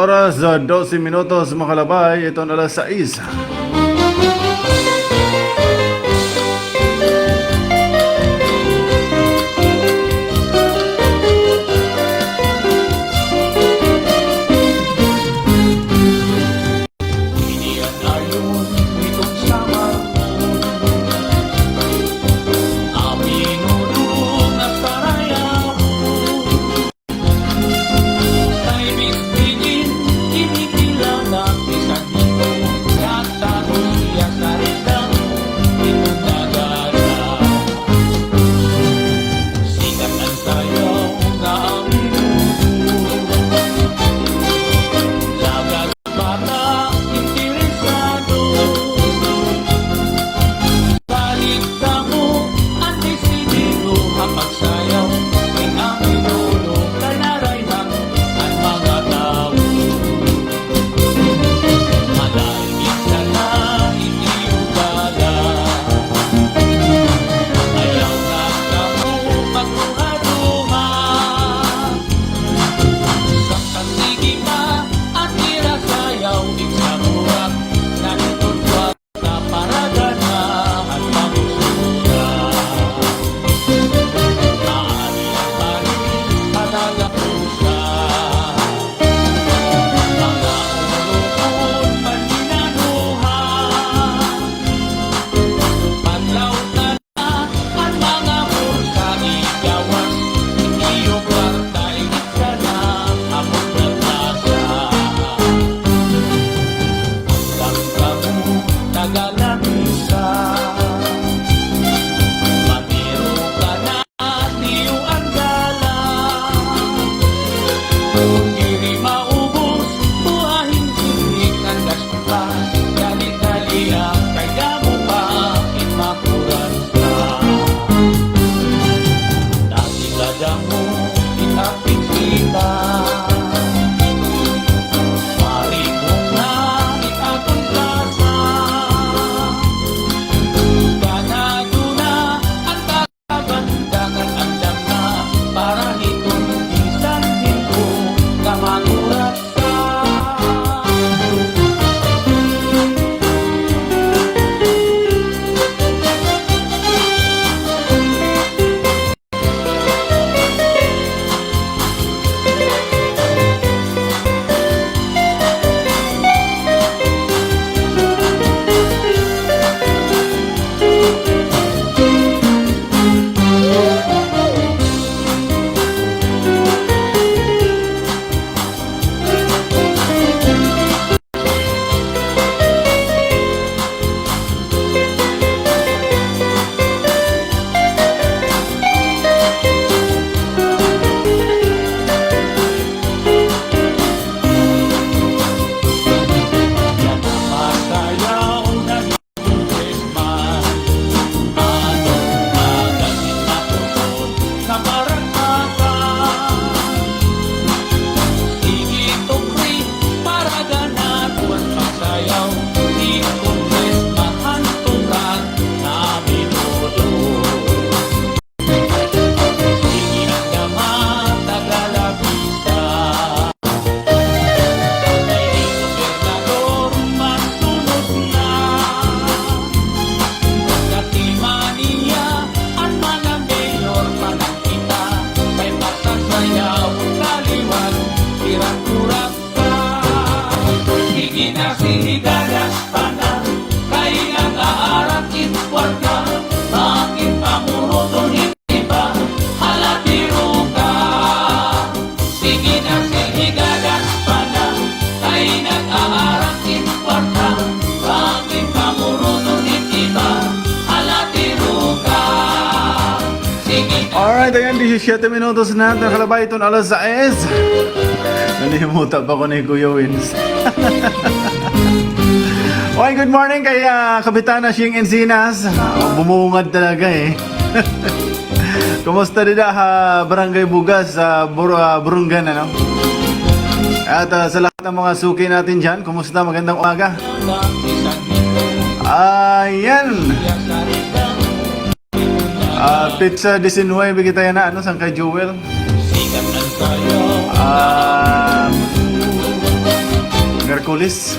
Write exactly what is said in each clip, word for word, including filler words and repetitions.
Oras, ah, dose minutos, mga kalabay, iton alas sais. Alright, ayan, disisyete minutos na, mga kalabay, iton alas sais. Nalimuta pa ko ni Kuya Wins. Oy, good morning kay, ah, Kapitana Shing Encinas. Ah, bumungad talaga, eh. Kumusta dida ha Barangay Bugas, sa Bur-, ah, Borongan, ano? At, ah, sa lahat ng mga suki natin dyan, kumusta? Magandang umaga. Ayan. Ah, petsa disinuybe kita yana, ano, sangkay Joel. Ah, Bilis.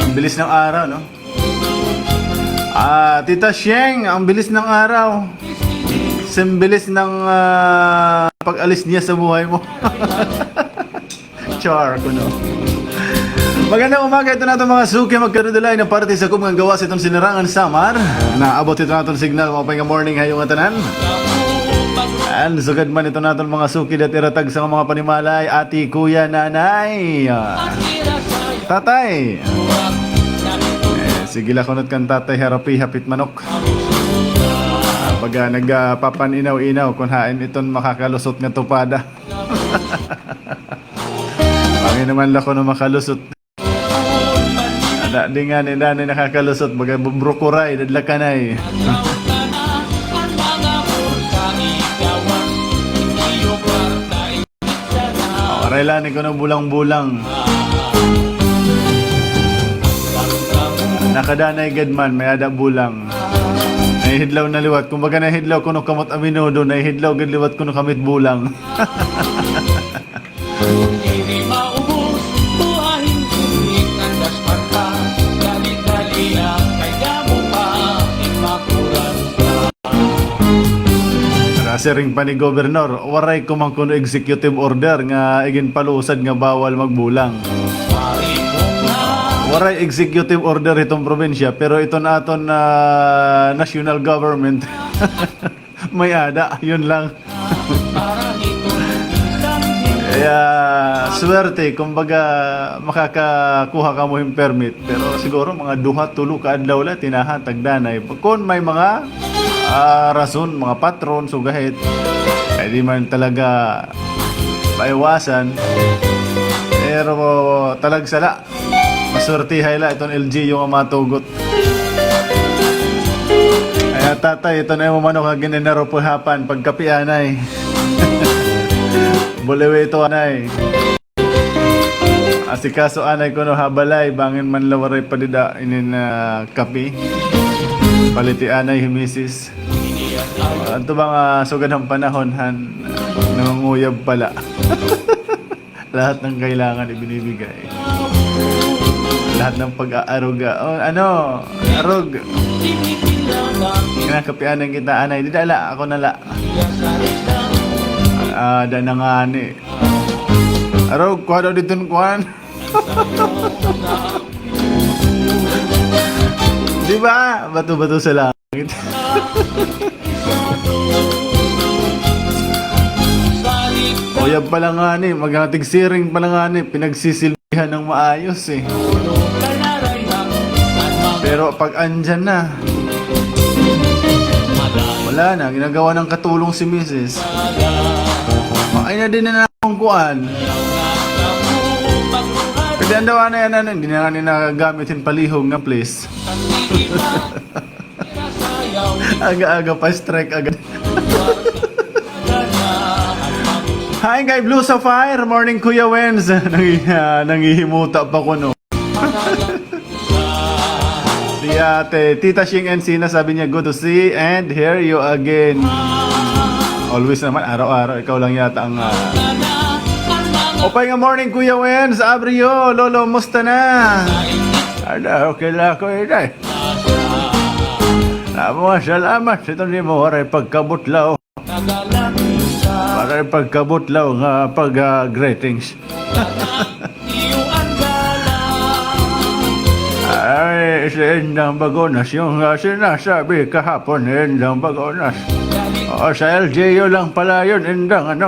Ang bilis ng araw, no? Ah, Tita Sheng, ang bilis ng araw. Simbilis ng, ah, pag-alis niya sa buhay mo. Char, kuno. Magandang umaga, ito naton mga suki, magkarudulay na parte sa Kubngan Gawas iton Sinarangan, Samar. Naabot ito naton signal, maupay nga morning ha iyo ngatanan. And sugad man ito naton mga suki, dat iratag sa mga panimalay, ati, kuya, nanay, ah, tatay. Eh, sige la kunot kan tatay, harapi, hapit manok. Baga nagpapan-inaw-inaw kun hain iton makakalusot nga tupada. Pangin naman la kuno makalusot. Ada di ngani, nanay nakakalusot, baga bubrukuray, dadlakanay. Waray la ni kuno bulang-bulang. Nakadanay gad man, may-ada bulang. Nahihidlaw na liwat. Kumbaga nahihidlaw kuno kamot a menudo, nahihidlaw gad liwat kuno kamit bulang. Nasiring pa ni Gobernador, waray kuman kuno executive order nga iginpalusad nga bawal magbulang. Waray executive order hiton probinsya, pero iton aton, ah, national government, may-ada, yun lang. Kaya, swerte, kumbaga, makakakuha kamo hin permit. Pero siguro, mga duha, tulo ka adlaw la, tinahan, tagdanay. Kun may mga, ah, rason, mga patron, sugahit, ay di man talaga maiwasan. Pero, talagsa la. Maswertihay la iton L G U nga matugot. Ay, tatay, ito na imo manok nga gin-inaro puhapan, pagkape anay. Buliwito anay. Asikaso anay kuno ha balay, bangin man la waray pa dida inin, ah, kape. Paliti anay hi misis. Adto ba nga sugad han panahon han nangunguyab pa la. Lahat ng kailangan ibinibigay. Lahat ng pag-aaruga. Oh, ano? Arog. Kinakapianan kita, anay. Dida la, ako na la. Ah, da na ngani. Arog, kuha daw didton kuan. Di ba? Bato-bato sa langit. Uyab pa la ngani, magtigsiring pa la ngani, pinagsisilbihan ng maayos eh. Pero pag andyan na, wala na, ginagawa ng katulong si misis. Ay na din na akong kuan. Pwede ang daw na yan, ano, hindi na nga ninagamit yung palihog nga place. Aga-aga pa, strike agad. Hi kay Blue Sapphire. Morning, Kuya Wens. Nangi-, ah, nangihimuta pa kuno. Si Ate Tita Shing Encina, sabi niya, "Good to see and hear you again." Always naman, araw-araw, ikaw lang yata ang, ah, upay nga morning, Kuya Wens. Abrio, Lolo, musta na? Ala, okay lang ako, inay. Namo nga salamat sa ito nimo, waray pagkabutlaw. Waray pagkabutlaw nga pag, ah, greetings. Ay, si Indang Bagonas, yung, ah, sinasabi kahapon ni Indang Bagonas. O, sa L G U lang pala yun, Indang, ano?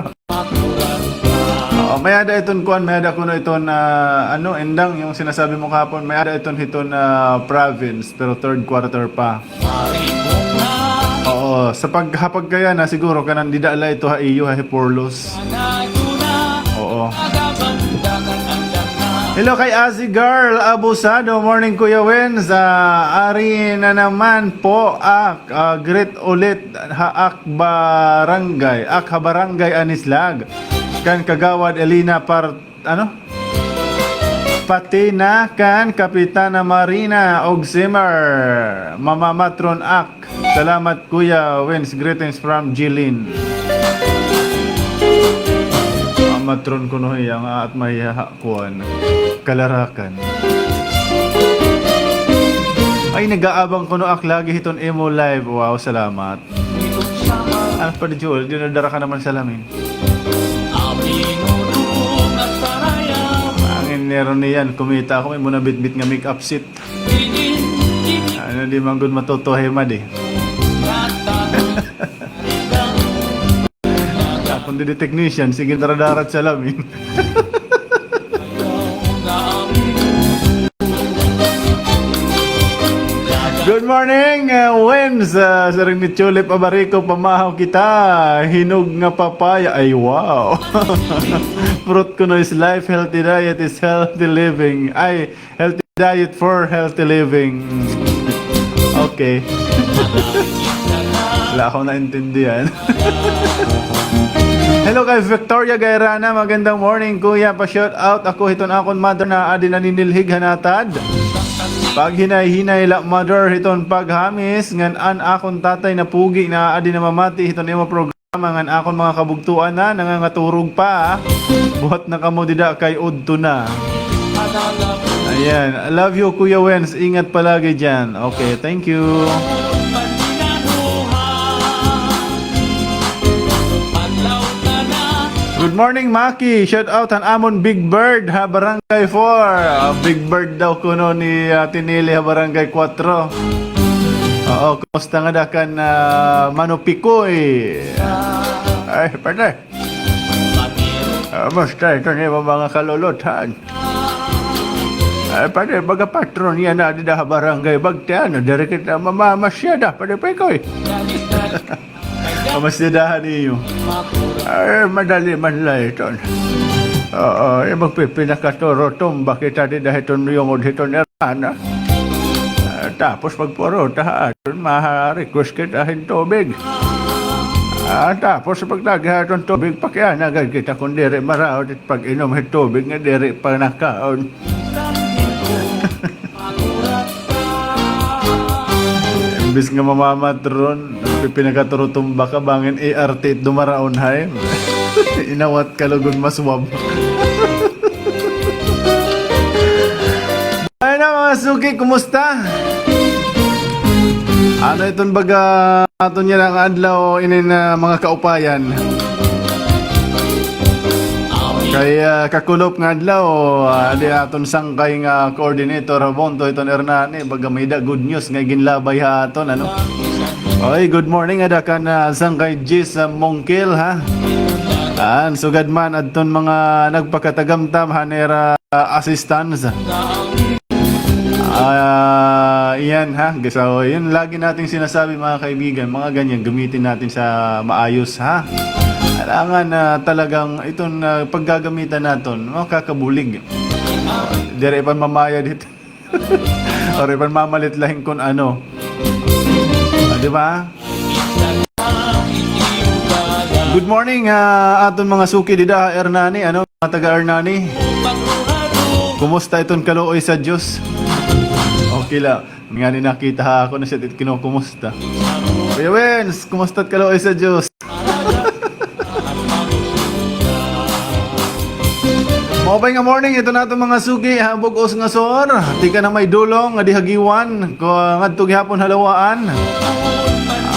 Oo, may-ada iton kuan, may-ada kuno iton, ah, ano, Indang, yung sinasabi mo kahapon, may-ada iton hiton, ah, province, pero third quarter pa. Oo, sa paghapag kaya na, siguro kanan dida la ito ha iyo, ha Hiporlos. Oo. Hello kay Azi Girl Abusado. Morning, Kuya Wens. Ah, ari na naman po, ah, ah, greet ulit ha ak barangay, ak ha barangay Anislag. Kan Kagawad Elena Par-, ano? Pati na kan Kapitana Marina og Simmer. Mamamatron ak. Salamat, Kuya Wins. Greetings from Jilin. Ang matron kuno hiya nga at mahiha kuan, kalarakan. Ay, nag-aabang kuno ak lagi hiton imo live. Wow, salamat. Ano pa di, Joel? Di nadara ka naman salamin. Ang inero niyan, kumita ako, may muna bitbit nga make-up set. Ano, di man gud matutuhay, madi. Akon didi technician, sige, daradarat salamin. Good morning, uh, Wins. Uh, siring ni Tulip Abarico, pamahaw kita. Hinog nga papaya. Ay, wow. Fruit kuno is life, healthy diet is healthy living. Ay, healthy diet for healthy living. Okay. Wala ako naintindihan. Hello kay Victoria Gairana, magandang morning, kuya. Pa-shout out ako hiton akon mother nga adi naninilhig ha natad. Paghinay-hinay la, mother, hiton paghamis ngan an akon tatay na pugi nga adi namamati hiton imo programa ngan akon mga kabugtoan na nangangaturog pa. Buhat na kamo dida kay udto na. Ayan. I love you, Kuya Wens. Ingat palagi dyan. Okay, thank you. Good morning, Maki. Shout out han amon Big Bird ha Barangay four. Ah, Big Bird daw kuno ni, ah, Tinili ha Barangay four. Oo, kumusta nga da kan, ah, Mano Pikoy? Ay, partner. Ah, kumusta ito ni mga kaluluthan? Ay, partner, baga patron niya na dida ha Barangay Bagtiano. Diri kita mamamasyada, partner Pikoy. Kamasyadahan niyo. Ay, madali man la iton. Oo, eh, magpipinakaturo tumba kita dida hiton yungod hiton erana. Ah, tapos magpuro ta ha aton, maha-request kita hin tubig. Ah, tapos pagtagi ha aton tubig, pakiana gad kita kun diri maraot it pag-inom hin tubig nga diri pa nakaon. Imbis nga mamamatron, pipinakaturutumba ka, bangin A R T it dumaraon, hay. Inawat ka lugod maswab. Ay na, mga suki, kumusta? Ano iton baga aton yana nga adlaw inin, ah, mga kaupayan? Kay, ah, kakulop nga adlaw, ah, di aton sangkay nga coordinator ha Bonto hiton Hernani, baga may-ada good news nga ginlabay ha aton, ano? Oy, good morning, ada kan, ah, sangkay Jis, ah, Mongkil, ha? An, sugad man adton mga nagpakatagamtam han ira, ah, assistance. Ah, iyan, ha? So, yun lagi nating sinasabi, mga kaibigan, mga ganyan, gamitin natin sa maayos, ha? Kailangan na talagang iton, ah, paggagamitan naton, makakabulig. Diri pa mamayad ito. Or ipan mamalit lahin kun ano. Ah, di ba? Good morning, ah, aton mga suki dida ha Hernani, ano, mga taga Hernani. Kumusta iton kaluoy sa Diyos? Okay la. Ngani nakita ha ako na siya dit kinukumusta. Kuya Wens, kumusta it kaluoy sa Diyos? Maupay nga morning, ito na aton mga suki, ha, bug-os nga sur. Tika na may dulong, nga di hagiwan. Ko, ngadto gihapon halawaan.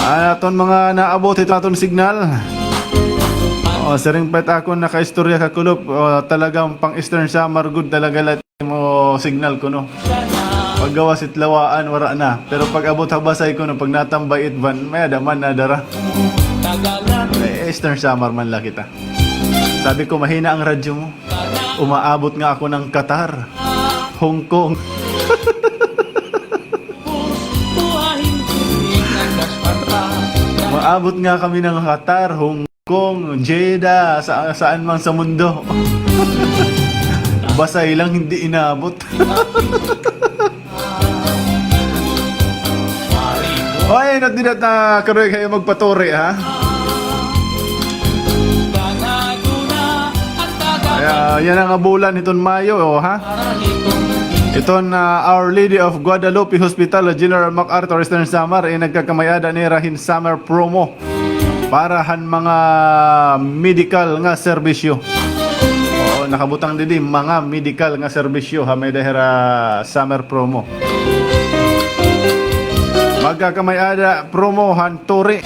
An aton mga naabot, ito aton signal. O, siring pa it akon nakaistorya kakulop. O, talagang pang Eastern Samar, good talaga la it imo signal kuno. Paggawas it lawaan, wara na. Pero pag-abot ha Basay kuno, pag natambay it van, may-ada man nadara. Eh, Eastern Samar man la kita. Sabi ko, "Mahina ang radyo mo." Umaabot nga ako ng Qatar, Hong Kong. Umaabot nga kami ng Qatar, Hong Kong, Jeddah, sa, saan man sa mundo. Basay lang, hindi inabot. Oy, not dida ta karoy kayo magpaturi, ha? Kaya, yana nga bulan hiton Mayo, o, ha? Iton, ah, Our Lady of Guadalupe Hospital, General MacArthur, Eastern Samar, eh, nagkakamay-ada nira hin summer promo para han mga medical nga serbisyo. nakabutang didi, mga medikal nga serbisyo ha may-ada hira summer promo. Magkakamay-ada promo han Tori.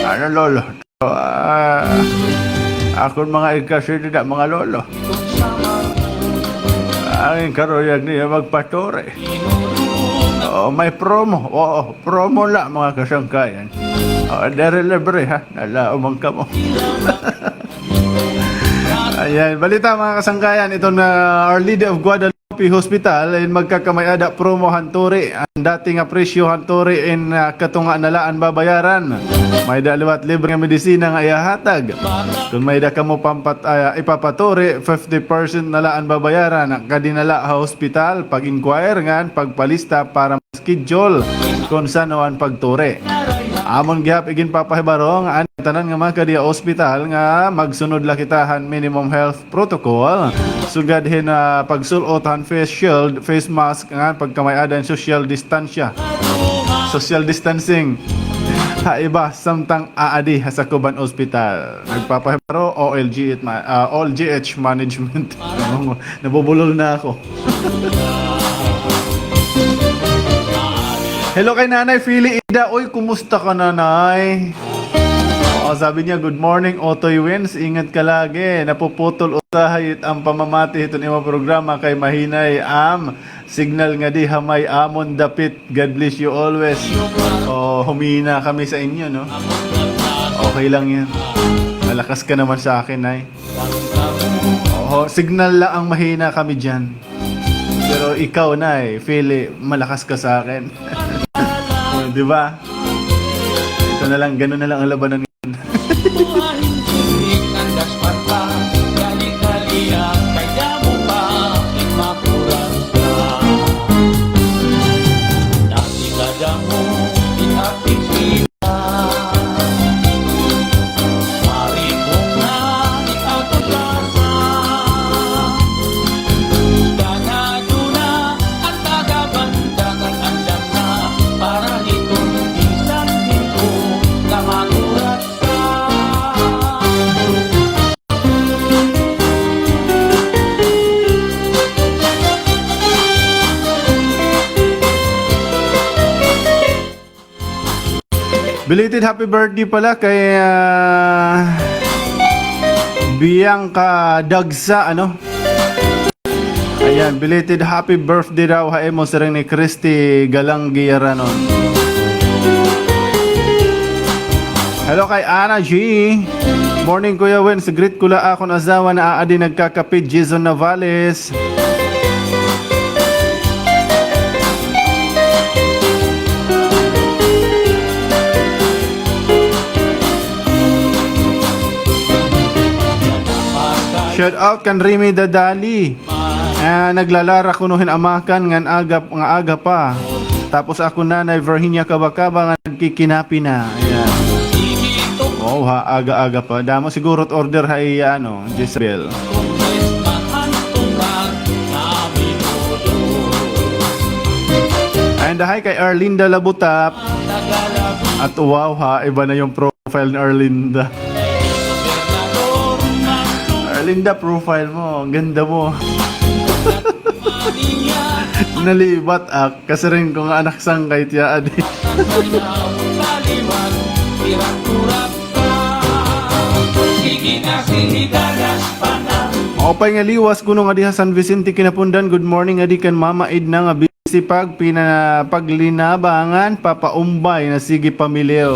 Ano, Lolo? Ah, akon mga igkasi dida, mga lolo. An karuyag niya magpa-Tori. Oo, may promo. Oo, promo la, mga kasangkayan. Oo, diri libre, ha? Nalaom man kamo. Ayan, balita, mga kasangkayan, iton, ah, Our Lady of Guadalupe Hospital in magkakamay-ada promo han Tori. An dati nga presyo han Tori in, ah, katunga na la an babayaran. May-ada liwat libre nga medisina nga ihahatag. Kon may-ada kamo pampat-, ah, ipapa-Tori, fifty percent na la an babayaran. Kadi na la ha hospital, pag-inquire ngan pagpalista para schedule kon san-o an pag-Tori. Amon gihap iginpapahibaro nga an tanan nga mga kadi ha ospital nga magsunod la kita han minimum health protocol. Sugad hin, ah, pagsul-ot han face shield, face mask, ngan pagkamay-ada hin social distansya. Social distancing. Ha iba, samtang aadi ha sakob han ospital. Nagpapahibaro, O L G H ma-, ah, O L G H management. Nabubulol na ako. Hello kay Nanay Fili Ida. Uy, kumusta ka, Nanay? Oo, sabi niya, "Good morning, Otoy Wins. Ingat ka lagi. Napuputol usahay it am pamamati hiton imo programa kay mahinay am signal ngadi ha may amon dapit. God bless you always." Oh, humina kami sa inyo, no? Okay lang yan. Malakas ka naman sa akin, Nay. Oo, signal la ang mahina kami diyan. Pero ikaw, Nay Fili, malakas ka sa akin. Oh, di ba? Ito na lang, ganun na lang ang labanan ngayon. Belated happy birthday pala kay, ah, Bianca Dagsa, ano? Ayan, belated happy birthday daw ha imo, siring ni Christy Galanggi Yaranon. Hello kay Ana G. Morning, Kuya Wins. Greet ko la akon asawa na aadi nagkakape, Jason Navales. Shout out kan Remy Dadali. Ah, naglalara kuno hin amakan ngan aga, nga aga pa. Tapos akon nanay Virginia Kabakaba nga nagkikinapi na. Ayan. Wow, ha, aga-aga pa. Damo siguro order ha iya, ano, Jezebel. Ayan, dahay kay Arlinda Labutap. At wow, ha, iba na yung profile ni Arlinda. Arlinda, profile mo. Ang ganda mo. Nalibat, ah. Kasiring ko nga anak sangkay tiya, adi. Maupay nga liwas kuno nga diha San Vicente, Quinapondan. Good morning, adi kan Mama Edna nga si pagpina-, paglinaba ngan papaumbay na sige pamiliw.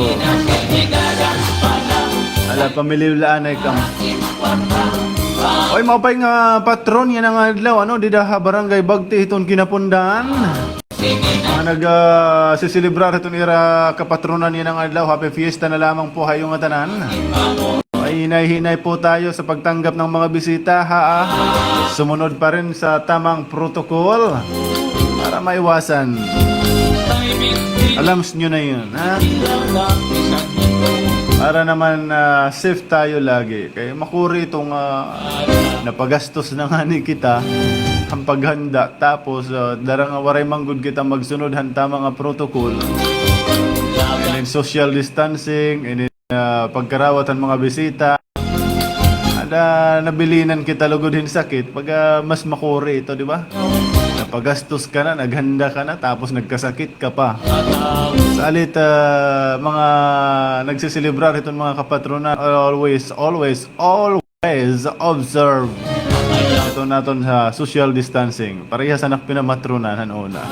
Ala, pamiliw la anay kam. Oy, maupay nga patron yana nga adlaw, ano, dida ha Barangay Bagti hiton Quinapondan. Mga nag, ah, siselebrar hiton ira kapatronan yana nga adlaw, happy fiesta na lamang po ha iyo ngatanan. Ay, hinay-hinay po tayo sa pagtanggap ng mga bisita, ha, ah. Sumunod pa rin sa tamang protocol para maiwasan. Alams nyo na yun, ha? Para naman, ah, safe tayo lagi. Kay makuri itong, ah, napagastos na ngani kita ang paghanda. Tapos, ah, dara nga waray man gud kita magsunod han tama nga protocol. And then social distancing, and then ah, pagkarawat han mga bisita. Ah, Na, nabilinan kita lugod hin sakit, baga mas makuri ito, di ba? Napagastos ka na, naghanda ka na, tapos nagkasakit ka pa. Salit, ah, mga nagsiselebrar iton mga kapatronan, always, always, always observe iton aton ha social distancing. Parehas han ak pinamatronan han una.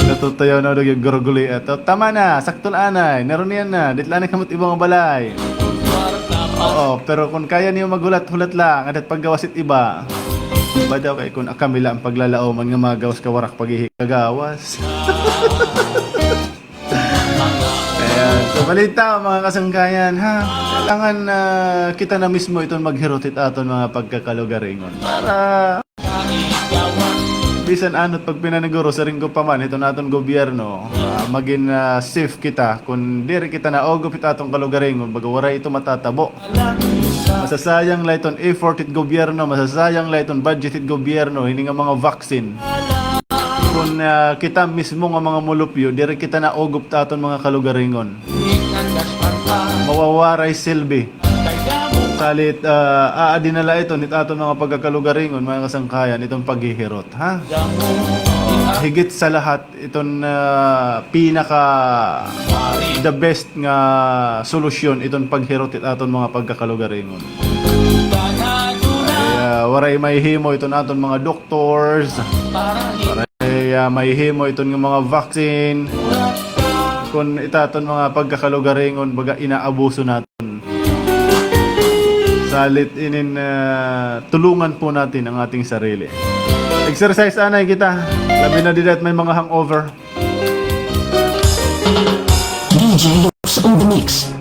Natutuyaw na daw yung guruguli. Eto, tama na, sakto na anay, narunian na, diri la anay kamo hit iba nga balay. Oo, pero kon kaya niyo maghulat-hulat la, ngada hit paggawas hit iba. Iba daw kay kon kami la an paglalaoman nga magawas ka waray ak paghihikagawas. Ayan. So, balita, mga kasangkayan, ha? Kailangan, ah, kita na mismo iton maghirot hit aton mga pagkakalugaringon. Para bisan ano it pagpinaniguro, siring ko pa man, hiton aton gobyerno, ah, magin, ah, safe kita. Kon diri kita naugop hit aton kalugaringon, baga waray ito matatabo. Masasayang la iton effort hit gobyerno, masasayang la iton budget hit gobyerno, hini nga mga vaccine. Kon, ah, kita mismo nga mga mulupyo, diri kita naugop hit aton mga kalugaringon. Mawawaray silbi. Salit, ah, aadi na la iton hit aton mga pagkakalugaringon, mga kasangkayan, iton paghihirot, ha? Higit sa lahat, iton, ah, pinaka the best nga solusyon iton paghirot hit aton mga pagkakalugaringon. Kay, ah, waray mahihimo iton aton mga doctors. Waray, ah, mahihimo iton nga mga vaccine. Kon it aton mga pagkakalugaringon, baga inaabuso naton. Salit inin, ah, tulungan po natin ang ating sarili. Exercise anay kita. Labi na dida it may mga hangover. D J Lux on the mix.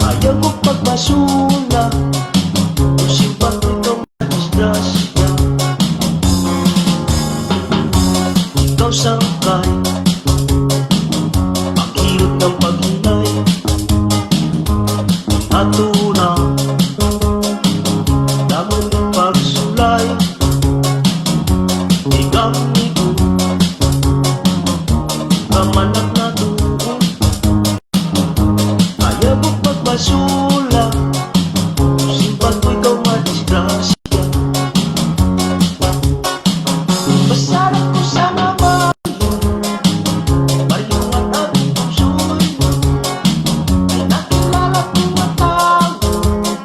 Ayaw ko pagbasura, kung simpatiko madisgrasya. Ikaw sangkay, paghirot ng paghinay. Ato na, damon ng pagsulay. Ikaw, ikaw, kamanak na doon. Ayaw mo pagbasura, simpat mo ikaw madisgrasya. Pasarap ko sa mga baryo, baryo nga tabi pusoy. Ay nakilala ko nga tawo.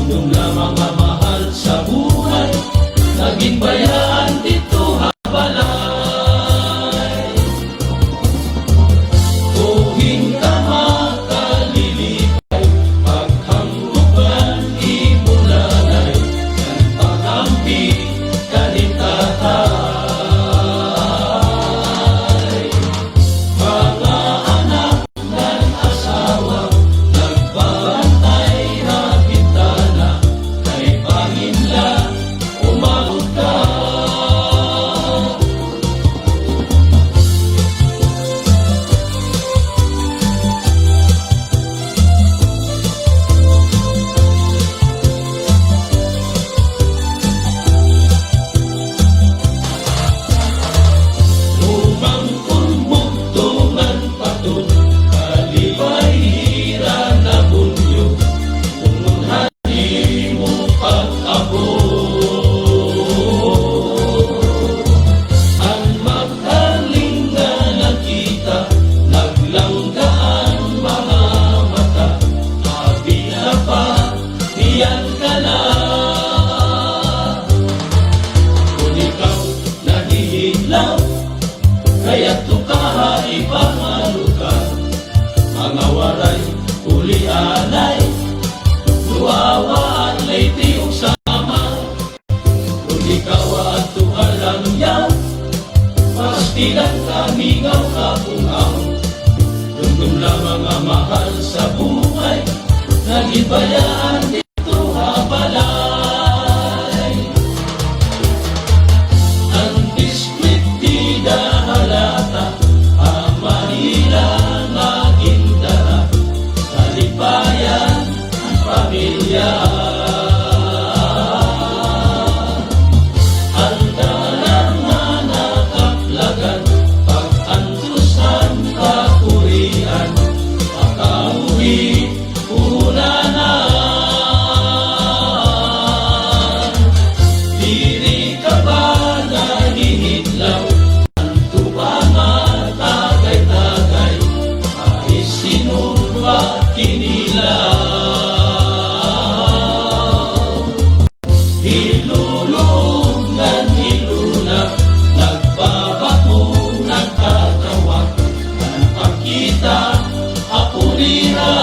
Dum lamang nga mahal sa buhay, nagin bayaan didto ha balay. Uhin ka makalilipay, paghangop an imo nanay, ngan pag-amping kan im tatay. Mga anak ngan asawa, nagbabantay ha bintana, kay bangin la umabot ka. Umangkon bugto ngan patod, kalipay hira nabunyo, unod han imo pag-apo. An Magdalin nga nakita, naglangga an mga mata, abi na pa, iyan ka na. Kon ikaw nahihidlaw, kay adto ka ha iba nga lugar, mga waray uli anay, Nuawa, Leyte ug Samar. Kon ikaw adto ka langyaw, pastilan, kamingaw, kabungaw. Dumdom lamang nga mahal sa buhay, nagin bayaan didto ha balay. An biskwit dida ha lata, ha Manila nagin dara, kalipayan an pamilya. An dalan nga nakaplagan, pag-antos han kakurian, pakauwi, puhunan na. Diri ka ba nahihidlaw? Adto pa nga tagay-tagay, ay sinugba kinila. Hi Lolo ngan hi Lola, nagbabakuna, nagtatawa, ngan pagkita, apo nira.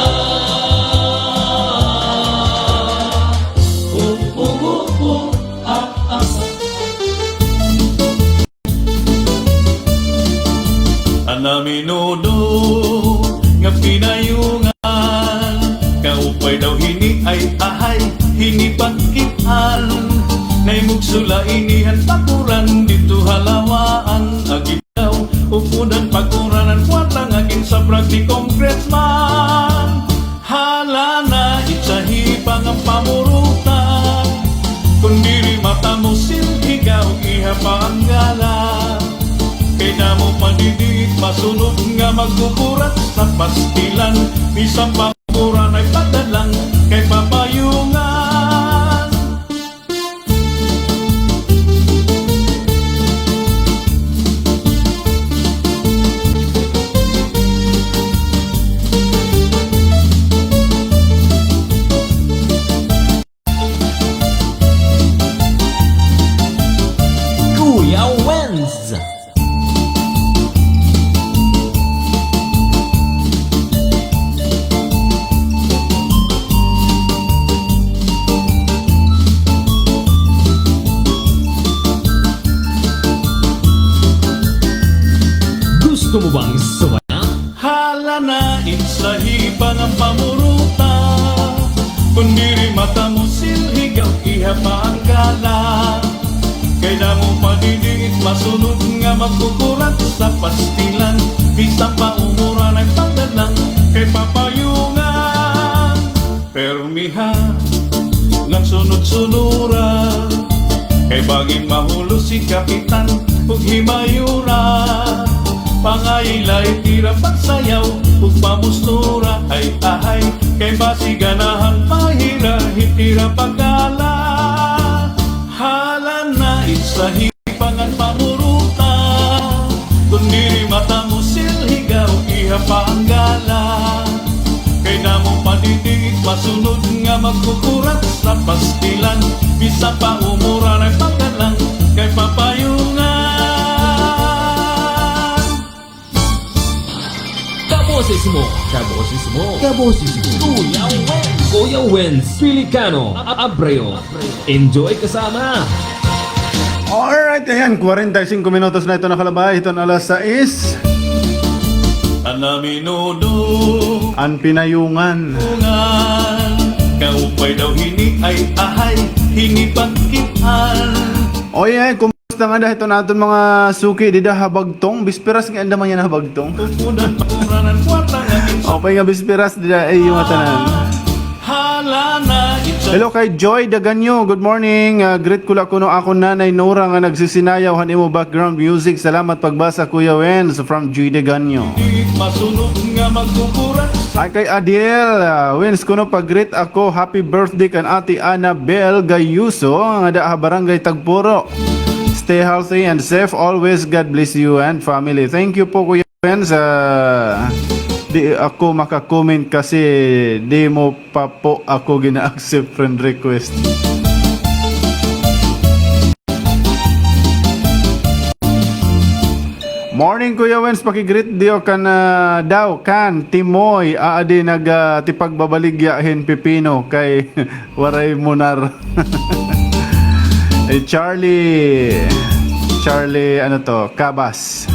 Upo, upo, ah, ah. An aminudo nga pinayungan, kaupay daw hini ay ahay, hini pagkit-an. Naimugso la ini han pakuran didto ha lawaan. Agi daw, upod han pakuran an kwarta nga ginsabrag ni Congressman. Hala na, itsahi pa ngan pamuruta. Kon diri matamo silhigaw, iha pa an gala. Kay damo pa didi it masunod nga magkukurat sa pastilan. Bisan pa mura na it pagdadlang kay papayungan. Kuya Wenz. Gusto mo bang sumayaw? Hala na, itsahi pa ngan pamuruta. Kon diri matamo silhigaw, iha pa an gala. Kay damo pa didi it masunod nga magkukurat sa pastilan. Bisan pa umura na it pagdadlang kay papayungan. Pirmiha ngan sunod-sunora, kay bangin mahulos hi Kapitan ug hi Mayora. Pangayi la it ira pagsayaw ug pamusnora, ay ahay, kay basi ganahan pa hira hit ira paggala. Hala na, itsahi pa ngan pamuruta. Kon diri matamo silhigaw, iha pa an gala. Kay damo pa didi it masunod nga magkukurat sa Pastilan, bisan pa umuran ay pagkadlan kay papayungan. Kaboses mo, kaboses mo, kaboses mo. Kuya Wens, Kuya Wens, Pilicano, Abreu. Enjoy kasama. Alright, ayan, kwarenta y singko minutos na ito nakalabay, hiton alas sais. An pinayungan. Kaupay daw hini ay ahay, hini pagkit-an. Oy, ay, kumusta ngada hiton aton mga suki dida ha Bagtong? Bisperas nga anda man yana ha Bagtong. Upay nga bisperas dida ha iyo ngatanan. Hello kay Joy Daganyo. Good morning. Ah, greet ko la kuno akon Nanay Nora nga nagsisinayaw han imo background music. Salamat pagbasa, Kuya Wens, from Joy Daganyo. Ay, kay Adiel, ah, Wens, kuno pag-greet ako. Happy birthday kan Ate Annabel Gayuso, nga ada ha Barangay Tagpuro. Stay healthy and safe always. God bless you and family. Thank you po, Kuya Wens. Ah, di ako maka-comment kasi di mo pa po ako gina-accept friend request. Morning, Kuya Wens, paki-greet daw kan, ah, daw kan Timoy, aadi nag, ah, tipagbabaligya hin pipino kay waray munar. Eh, Charlie, Charlie, ano to, Cabas.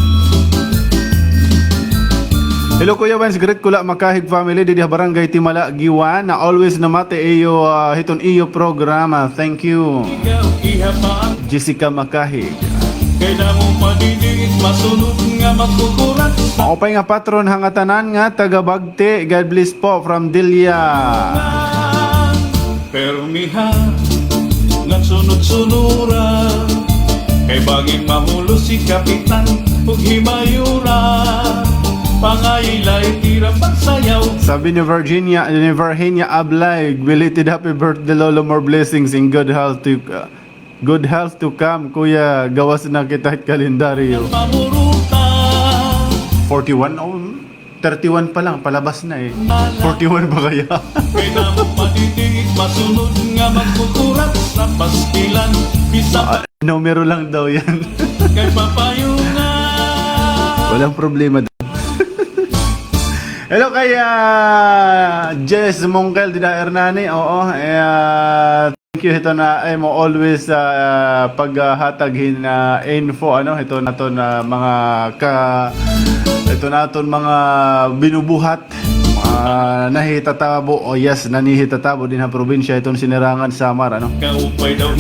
Hello, Kuya Wens, greet ko la Makahig family didi ha Barangay Timala, Guiuan, na always namati iyo, ah, hiton iyo programa. Thank you. Jessica Makahig. Maupay nga patron ha ngatanan nga taga Bagti. God bless po from Delia. Permiha ngan sunod-sunura, kay bangin mahulos hi Kapitan ug hi Mayura. Pangaylay tira pagsayaw. Sabi ni Virginia, ni Virginia Ablay, belated happy birthday, Lolo. More blessings and good health to, uh, good health to come, Kuya. Gawas na kita kalendaryo. Forty-one, oh. Thirty-one pa lang, palabas na eh. Forty-one ba kaya? Kay namo madidiit, masunod nga magkukurat sa pastilan. Bisan Ah, numero lang daw yan. Kay papayungan. Walang problema doon. Hello kay, ah, Jess Mongkel, dida Hernani. Oo, eh, ah, Thank you, hiton, ah, imo always, ah, paghatag hin, ah, info, ano, hiton aton, ah, mga ka-, hiton aton mga binubuhat, ah, nahitatabo, oh yes, nanhihitatabo dinhi ha probinsya hiton Sinirangan, Samar, ano.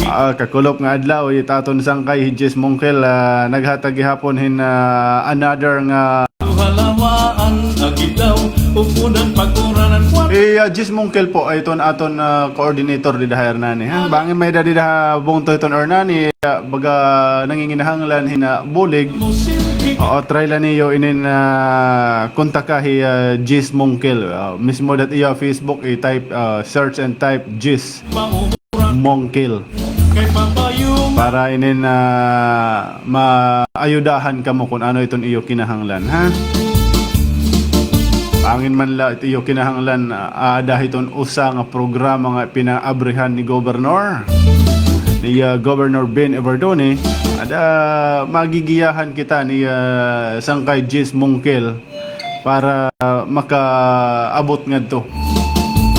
Ah, kakulop nga adlaw, it aton sangkay, hi Jess Mongkel, ah, naghatag gihapon hin, ah, another nga Eh, ah, Jess Mongkel po, ay iton aton, ah, coordinator dida ha Hernani, ha? Bangin may-ada dida ha bungto hiton Hernani, ah, baga nanginginahanglan hin, ah, bulig. Oo, try la niyo inin, ah, kontaka hi, ah, Jess Mongkel. Ah, mismo dat iya Facebook, i-type, ah, search and type Jess Mongkel. Para inin, ah, maayudahan kamo kun ano iton iyo kinahanglan, ha? Bangin man la it iyo kinahanglan, ah, aada hiton usa nga programa nga pinaabrihan ni Gobernador, ni, ah, Governor Ben Evardone, ada magigiyahan kita ni, ah, Sangkay Jess Mongkel para makaabot ngadto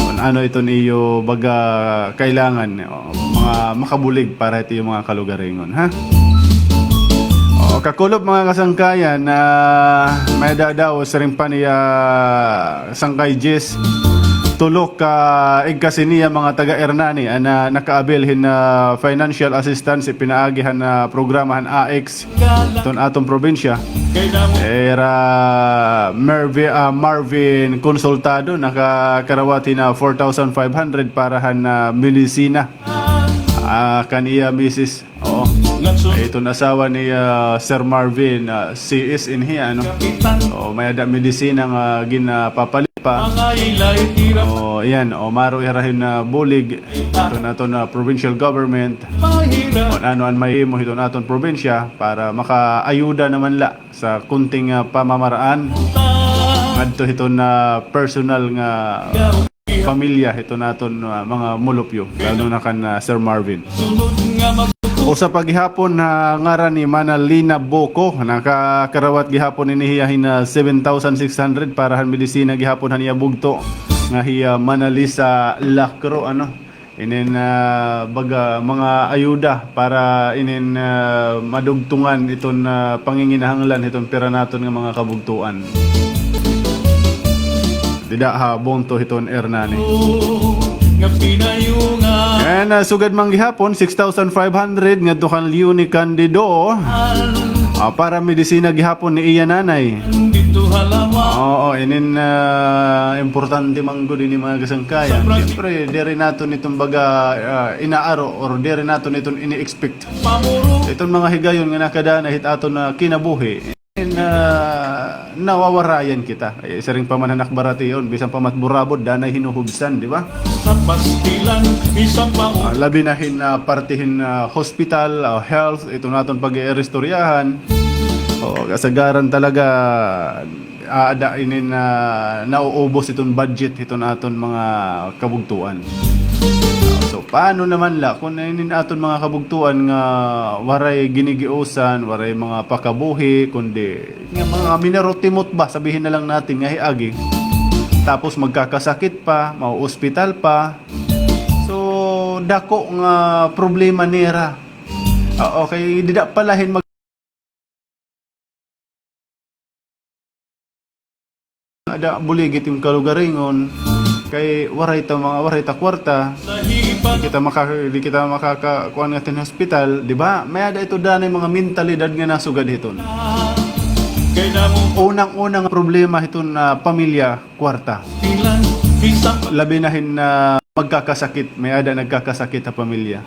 kun ano iton iyo baga kailangan, o, mga makabulig para hit iyo mga kalugaringon, ha? O, kakulop, mga kasangkayan, ah, may-ada daw siring pa ni, ah, Sangkay Jess, tulo ka igkasi niya mga taga Hernani an, ah, nakaabil hin, ah, financial assistance ipinaagi han, ah, programa han A X. Iton aton probinsya. Ira Mervi-, ah, Marvin Consultado, nakakarawat hin, ah, four thousand five hundred para han, ah, medisina. Ah, kan iya misis. Oo. Iton asawa ni, ah, Sir Marvin, ah, C S in hiya, ano? Oo, may-ada medisina nga ginapapalipa. Oo, iyan. O, maro ira hin, ah, bulig. Iton aton, ah, provincial government. Kun ano an mahimo hiton aton probinsya para makaayuda naman la sa konting, ah, pamamaraan ngadto hiton, ah, personal nga pamilya hiton aton, ah, mga Mulupyo, lalo na kan, ah, Sir Marvin. Usa pa gihapon nga ngaran ni Manalina Boco, nakakarawat gihapon ini hiya hin, ah, seven thousand six hundred para han medisina gihapon han iya bugto nga hi, ah, Manalisa Lacro, ano. Inin, ah, baga mga ayuda para inin, ah, madugtungan iton, ah, panginginahanglan hiton pira naton nga mga kabugtoan. Dida ha bungto hiton Hernani. And, ah, sugad man gihapon, six thousand five hundred ngadto kan Leonie Candido. Ah, para medisina gihapon ni iya nanay. Oo, inin, ah, importante man gud ini mga kasangkayan. Siyempre, diri naton iton baga, ah, inaaro or diri naton iton ini-expect. Iton mga higayon nga nakada-an hit aton, ah, kinabuhi. Na, nawawarayan kita. Eh, siring pa man han akbaratiyon, bisan pa mat burabod, danay hinuhubsan, di ba? Ah, labi na hin, ah, parte hin, ah, hospital, ah, health, iton aton pag-iiristoryahan. O, kasagaran talaga, aada inin, ah, nauubos iton budget hiton aton mga kabugtoan. Ah, so, paano naman la kun inin aton mga kabugtoan nga waray ginigiusan, waray mga pakabuhi, kundi nga mga minarutimot ba, sabihin na lang natin, nga hiagi. Tapos magkakasakit pa, mauospital pa. So, dako nga problema nira. Ah, okay, dida pa la hin mag- Ada bulig iton kalugaringon, kay waray ta mga, waray ta kwarta. Di kita maka-, di kita makaka-, kuan ngadto hin hospital, di ba? May-ada ito danay mga mentalidad nga nasugad hiton. Unang-unang problema hiton, ah, pamilya, kwarta. Labi na hin, ah, magkakasakit, may-ada nagkakasakit ha pamilya.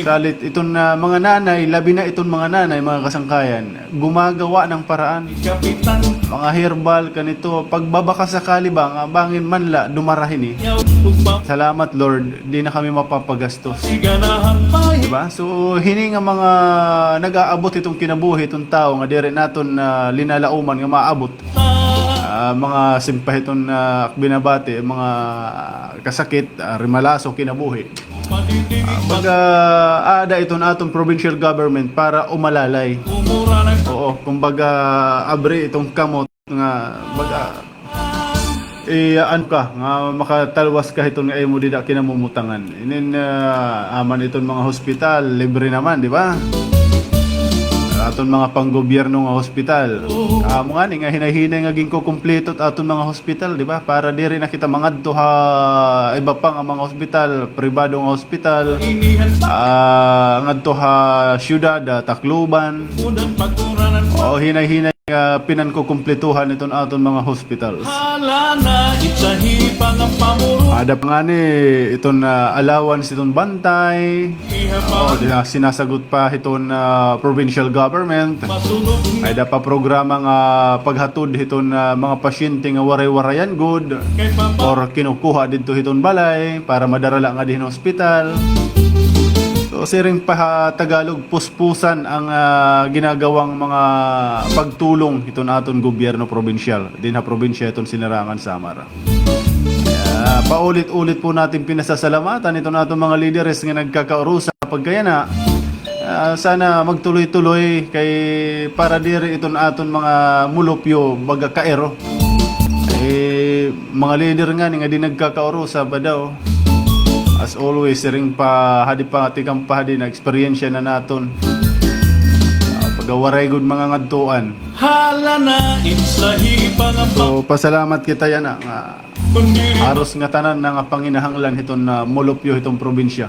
Salit iton, ah, mga nanay, labi na iton mga nanay, mga kasangkayan, gumagawa ng paraan. Mga herbal, kanito, pagbabakasakali ba, nga bangin man la, dumara hini. Salamat, Lord, di na kami mapapagastos. Di ba? So, hini nga mga nag-aabot hiton kinabuhi, hiton tawo, nga diri naton, ah, linalauman nga maabot. Ah, mga simpay hiton, ah, ak binabati, mga kasakit, ah, rimalaso, kinabuhi. Ah, baga, aada iton aton provincial government para umalalay. Oo, kumbaga, abri iton kamot nga, baga, eh, ano ka, nga makatalwas ka hiton nga imo dida kinamumutangan. Inin, ah, aman iton mga hospital, libre naman, di ba? Aton mga panggobyerno nga hospital. Amo ngani nga hinay-hinay nga ginkukumpleto it aton mga hospital, di ba? Para diri na kita mangadto ha iba pa nga mga hospital, pribado nga hospital. Ah, ngadto ha syudad, ah, Tacloban. O, hinay-hinay nga pinankukumplituhan iton aton mga hospitals. Ada pa ngani iton, ah, allowance iton bantay. O, di na sinasagot pa hiton, ah, provincial government. May-ada pa programa nga paghatod hiton, ah, mga pasyente nga waray-warayan gud or kinukuha didto hiton balay para madara la ngadi hin hospital. So, siring pa ha Tagalog, puspusan ang, ah, ginagawang mga pagtulong hiton aton gobyerno probinsyal dinhi ha probinsya hiton Sinirangan, Samar. Ah, paulit-ulit po natin pinasasalamatan iton aton mga lideres nga nagkakaurusa pagkayana. Ah, sana magtuloy-tuloy kay para diri iton aton mga mulupyo baga kairo. Eh, mga lider ngani nga di nagkakaurusa ba daw. As always, siring pa, hadi pa, tikang pa, hadi na eksperyensya na naton. Ah, pagawaray gud mga ngadtuan. So, pasalamat kita yana nga Haros ngatanan na nga panginahanglan hiton, ah, mulupyo hiton probinsya.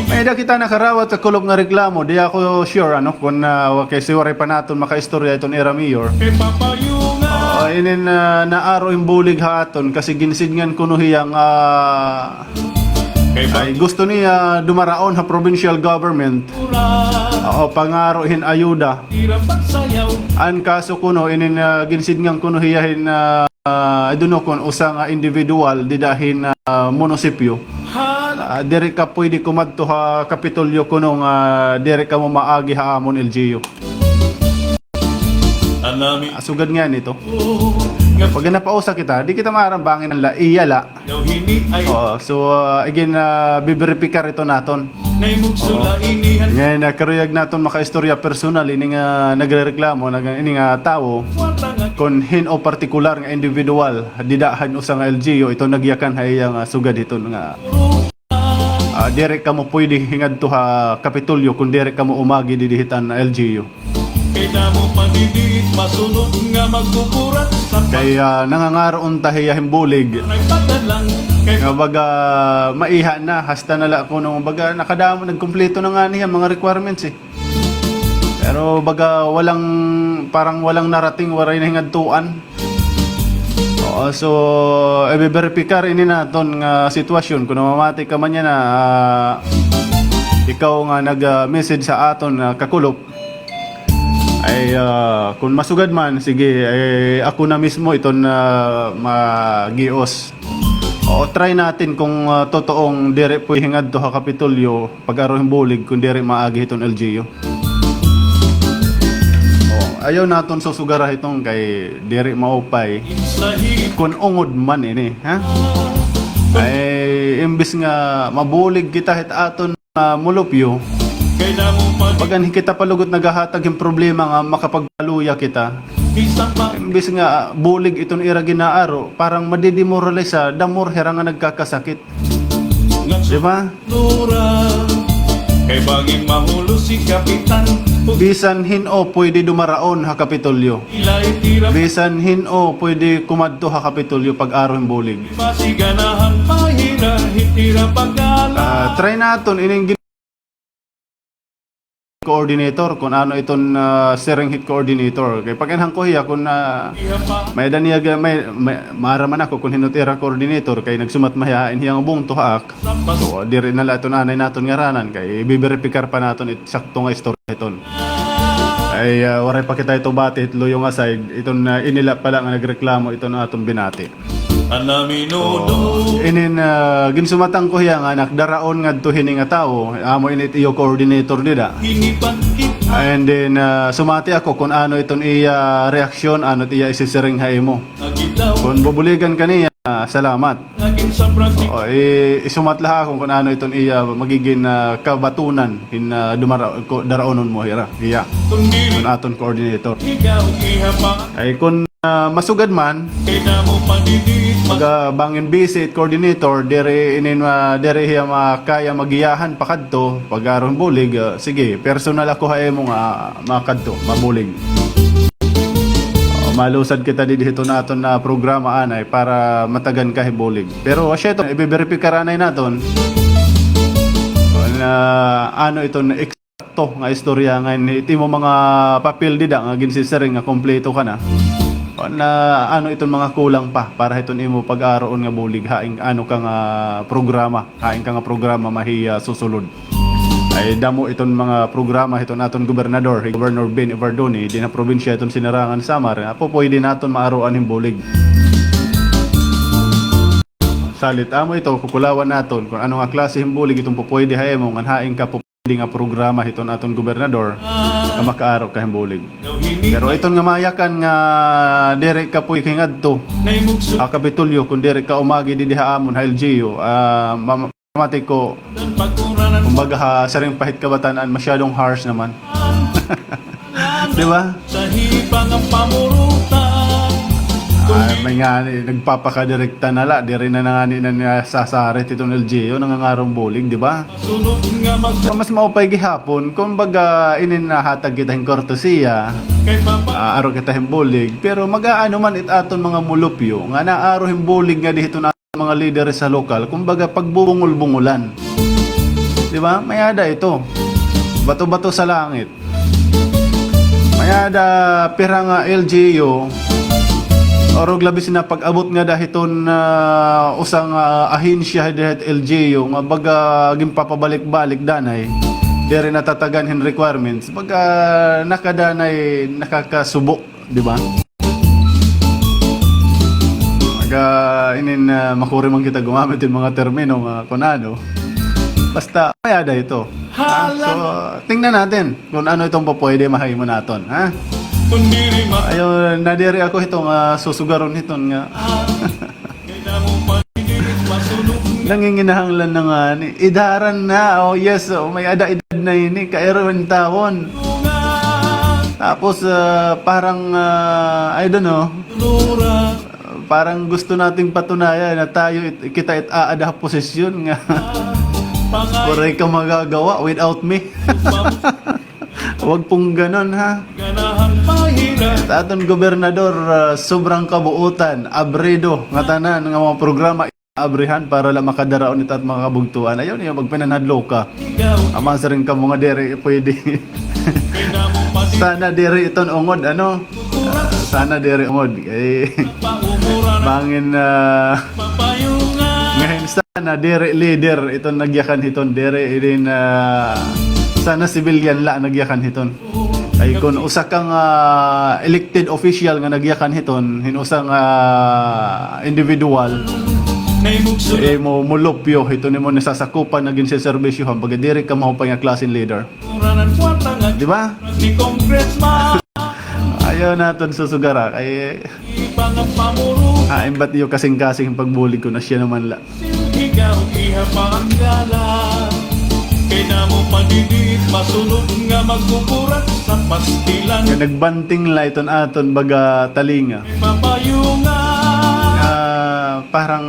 May-ada kita nakarawat nga kulop nga reklamo. Di ako sure, ano, kun, ah, kay si waray pa naton makaistorya iton ira mayor. Ah, inin, ah, naaro hin bulig ha aton kasi ginsidngan kuno hiya nga, ah, ay gusto niya dumaraon ha provincial government. Oo, pangaro hin ayuda. An kaso kuno, inin, ah, ginsidngan kuno hiya hin, ah, I don't know kun usa nga individual dida hin, ah, munisipyo. Ah, diri ka pwede kumadto ha Kapitolyo kuno nga diri kamo maagi ha amon L G U. Ah, sugad ngani ito. Pag napausa kita, di kita maaram bangin an la iya la. Oo, so, ah, again, ah, biberipikar ito naton. Oo. Ngan, ah, karuyag naton makaistorya personal, ini nga nagrereklamo, nag-, ini nga tawo, kon hin-o partikular nga individual, dida han usa nga L G U, ito nagyakan ha iya nga sugad hiton nga, ah, diri kamo pwede hingadto ha Kapitolyo kon diri kamo umagi didi hit an L G U. Kay damo pa didi masunod nga magkukurat sa. Kay, ah, nangangaro unta hiya hin bulig. Nga baga maiha na, hasta na la kuno, baga nakadamo, nagkumpleto na ngani hiya mga requirements, eh. Pero baga walang, parang walang narating, waray nahingadtuan. Oo, so, ibeberipikar ini naton nga sitwasyon. Kon namamati ka man yana, ah, ikaw nga nag, ah, message ha aton, ah, kakulop, ay, ah, kon masugad man, sige, ay, ako na mismo iton, ah, magios. Oo, try natin kung, ah, totoong diri pwede hingadto ha Kapitolyo pag-aro hin bulig kon diri maagi hiton L G U. Oo, ayaw naton susugara hiton kay diri maupay. Kon ungod man ini, ha? Ay, imbis nga mabulig kita hit aton, ah, mulupyo, bagan kita pa lugod naghahatag hin problema nga makapagkaluya kita. Imbis nga, ah, bulig iton ira ginaaro, parang madidemoralisa, the more hira nga nagkakasakit. Di ba? Kay bangin mahulo si Kapitan. Bisan hin-o pwede dumaraon ha Kapitolyo. Bisan hin-o pwede kumadto ha Kapitolyo pag-aro hin bulig. Ah, try naton ining gin-, coordinator, kon ano iton, ah, siring hit coordinator. Kay pag-anhan ko hiya, kon, ah, may-ada niya ga-, may, may, maaram man ako kon hin-o it ira coordinator, kay nagsumat man hiya, in hiya nga bungto ha ak. So, diri na la iton anay naton ngaranan, kay ibeberipikar pa naton it sakto nga istorya hiton. Ay, ah, waray pa kita ito bati hit luyo nga side, iton, ah, ini la pala nga nagreklamo iton aton binati. Inin, ah, ginsumatan ko hiya nga anak, daraon ngadto hini nga tawo, amo ini it iyo coordinator dida. And then, ah, sumati ako kon ano iton iya reaksyon, ano it iya isisiring ha imo. Kon bubuligan ka niya, ah, salamat. O, i-, isumat la ha akon kon ano iton iya magigin, ah, kabatunan hin, ah, dumara-, ko-, daraonon mo hira, hiya. Kon aton coordinator. Ay kon, ah, masugad man, pag, ah, bangin busy it coordinator, diri inin, ah, diri hiya makaya magiyahan pakadto, pag-aro hin bulig, ah, sige, personal ako ha imo nga makadto, mabulig. O, malusad kita didi hiton aton nga programa anay para matagan ka hin bulig. Pero asya iton, ibeberipikar anay naton kon ano iton eksakto nga istorya ngan it imo mga papel dida nga ginsisiring nga kumpleto ka na. Kon ano iton mga kulang pa para hiton imo pag-aroon nga bulig hain ano ka nga programa, hain ka nga programa mahi-, ah, susulod. Ay damo iton mga programa hiton aton gobernador, hi Governor Ben Evardone, dinhi ha probinsya hiton Sinirangan, Samar, nga pupuyde naton maaroan hin bulig. Salit amo ito, kukulawan naton kon ano nga klase hin bulig iton pupuyde ha imo ngan hain ka pupuyde nga programa hiton aton gobernador nga makaaro ka hin bulig. Pero iton nga mayakan nga diri ka puyde hingadto ha Kapitolyo kon diri ka umagi didi ha amon ha L G U, ah, ma-, Mati ko, kumbaga ha, siring pa hit kabatan-an, masyadong harsh naman. Di ba? Ay, may ngani, nagpapakadirekta na la, diri na ngani na niya sasarit iton L G U, nangangaro hin bulig, di ba? Mas maupay gihapon, kumbaga, inin nahatag kita hin kortesiya, ah, aro kita hin bulig, pero mag-aano man it aton mga mulupyo, nga naaro hin bulig nga didi hiton mga lideres sa lokal, kumbaga, pagbubungol-bungolan. Di ba? May-ada ito. Bato-bato sa langit. May-ada pira nga L G U, orog labis na pag-abot ngada hiton, ah, usa nga ahensya didi hit L G U, nga baga ginpapabalik-balik danay. Diri natatagan hin requirements. Baga nakadanay, nakakasubo. Di ba? Maga, inin, ah, makuri man kita gumamit hin mga termino nga kun ano. Basta, may-ada ito. Ha? So, tingnan natin kung ano itong pupwede mahimo naton, ha? Ayaw, nadiri ako hiton nga susugaron hiton nga. Nanginginahanglan na ngani. Idaran na. Oh, yes. Oh, may-ada edad na ini. Kay Erwin Tawon. Tapos, ah, parang, ah, I don't know. Parang gusto nating patunayan na tayo, it-, kita it aada ha posisyon nga. Waray ka magagawa without me. Wag pong ganon, ha? Sa aton gobernador, ah, sobrang kabuutan, abrido, ngatanan nga mga programa, abrihan para la makadaraon ita it mga kabugtuan. Ayaw niyo magpinanhadloka. Ama, siring kamo nga diri pwede. Sana diri iton ungod, ano? Sana diri ungod. Eh, bangin, ah, ngahin sana diri leader iton nagyakan hiton, diri idin, ah, sana civilian la nagyakan hiton. Ay, kun usa ka nga elected official nga nagyakan hiton, hin usa nga individual, eh, mo, molupyo hiton imo nasasakupan nga ginseserbisyohan, baga diri ka maupay nga klaseng leader. Di ba? Ayaw naton susugara kay, ah, imbat iyo kasingkasing pagbulig ko na siya naman la. Kay nagbanting la iton aton baga talinga. Ah, parang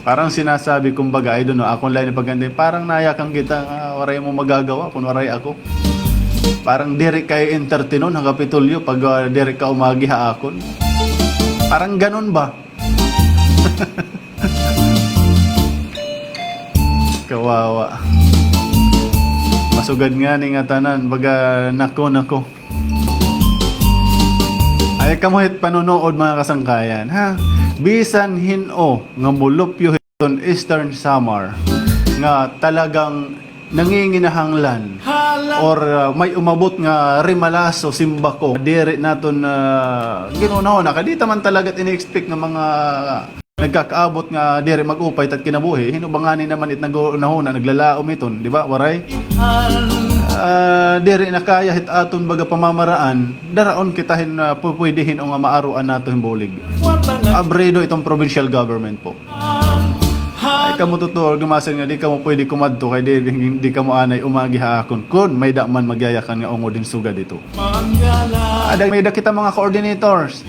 Parang sinasabi, kumbaga, I don't know, akon la ini pagganti, parang nayakan kita nga waray mo magagawa kun waray ako. Parang diri kay entertainon ha Kapitolyo pag, ah, diri ka umagi ha akon. Parang ganon ba? Kawawa. Masugad ngani ngatanan, baga, nako, nako. Ay, kamo hit panunuod, mga kasangkayan, ha? Bisan hin-o nga molupyo hiton Eastern Samar nga talagang nanginginahanglan or, ah, may umabot nga rimalaso, simbako, diri naton, ah, ginhunahuna, kay di ta man talaga ini-expect nga mga nagkakaabot nga diri mag-upay it at kinabuhi, hin-o ba ngani naman it naghunahuna, naglalaom iton, di ba? Waray. Ah, diri na kaya hit aton baga pamamaraan, daraon kita hin, ah, pu-, pwede hin-o nga maaruan nato hin bulig. Abrido iton provincial government po. Ay, kamo tutuo, dumasan nga di kamo pwede kumadto, kay di, di, di kamo anay umagi ha akon. Kun may-ada man magyayakan nga ungod hin sugad ito. Ada, may-ada kita mga coordinators.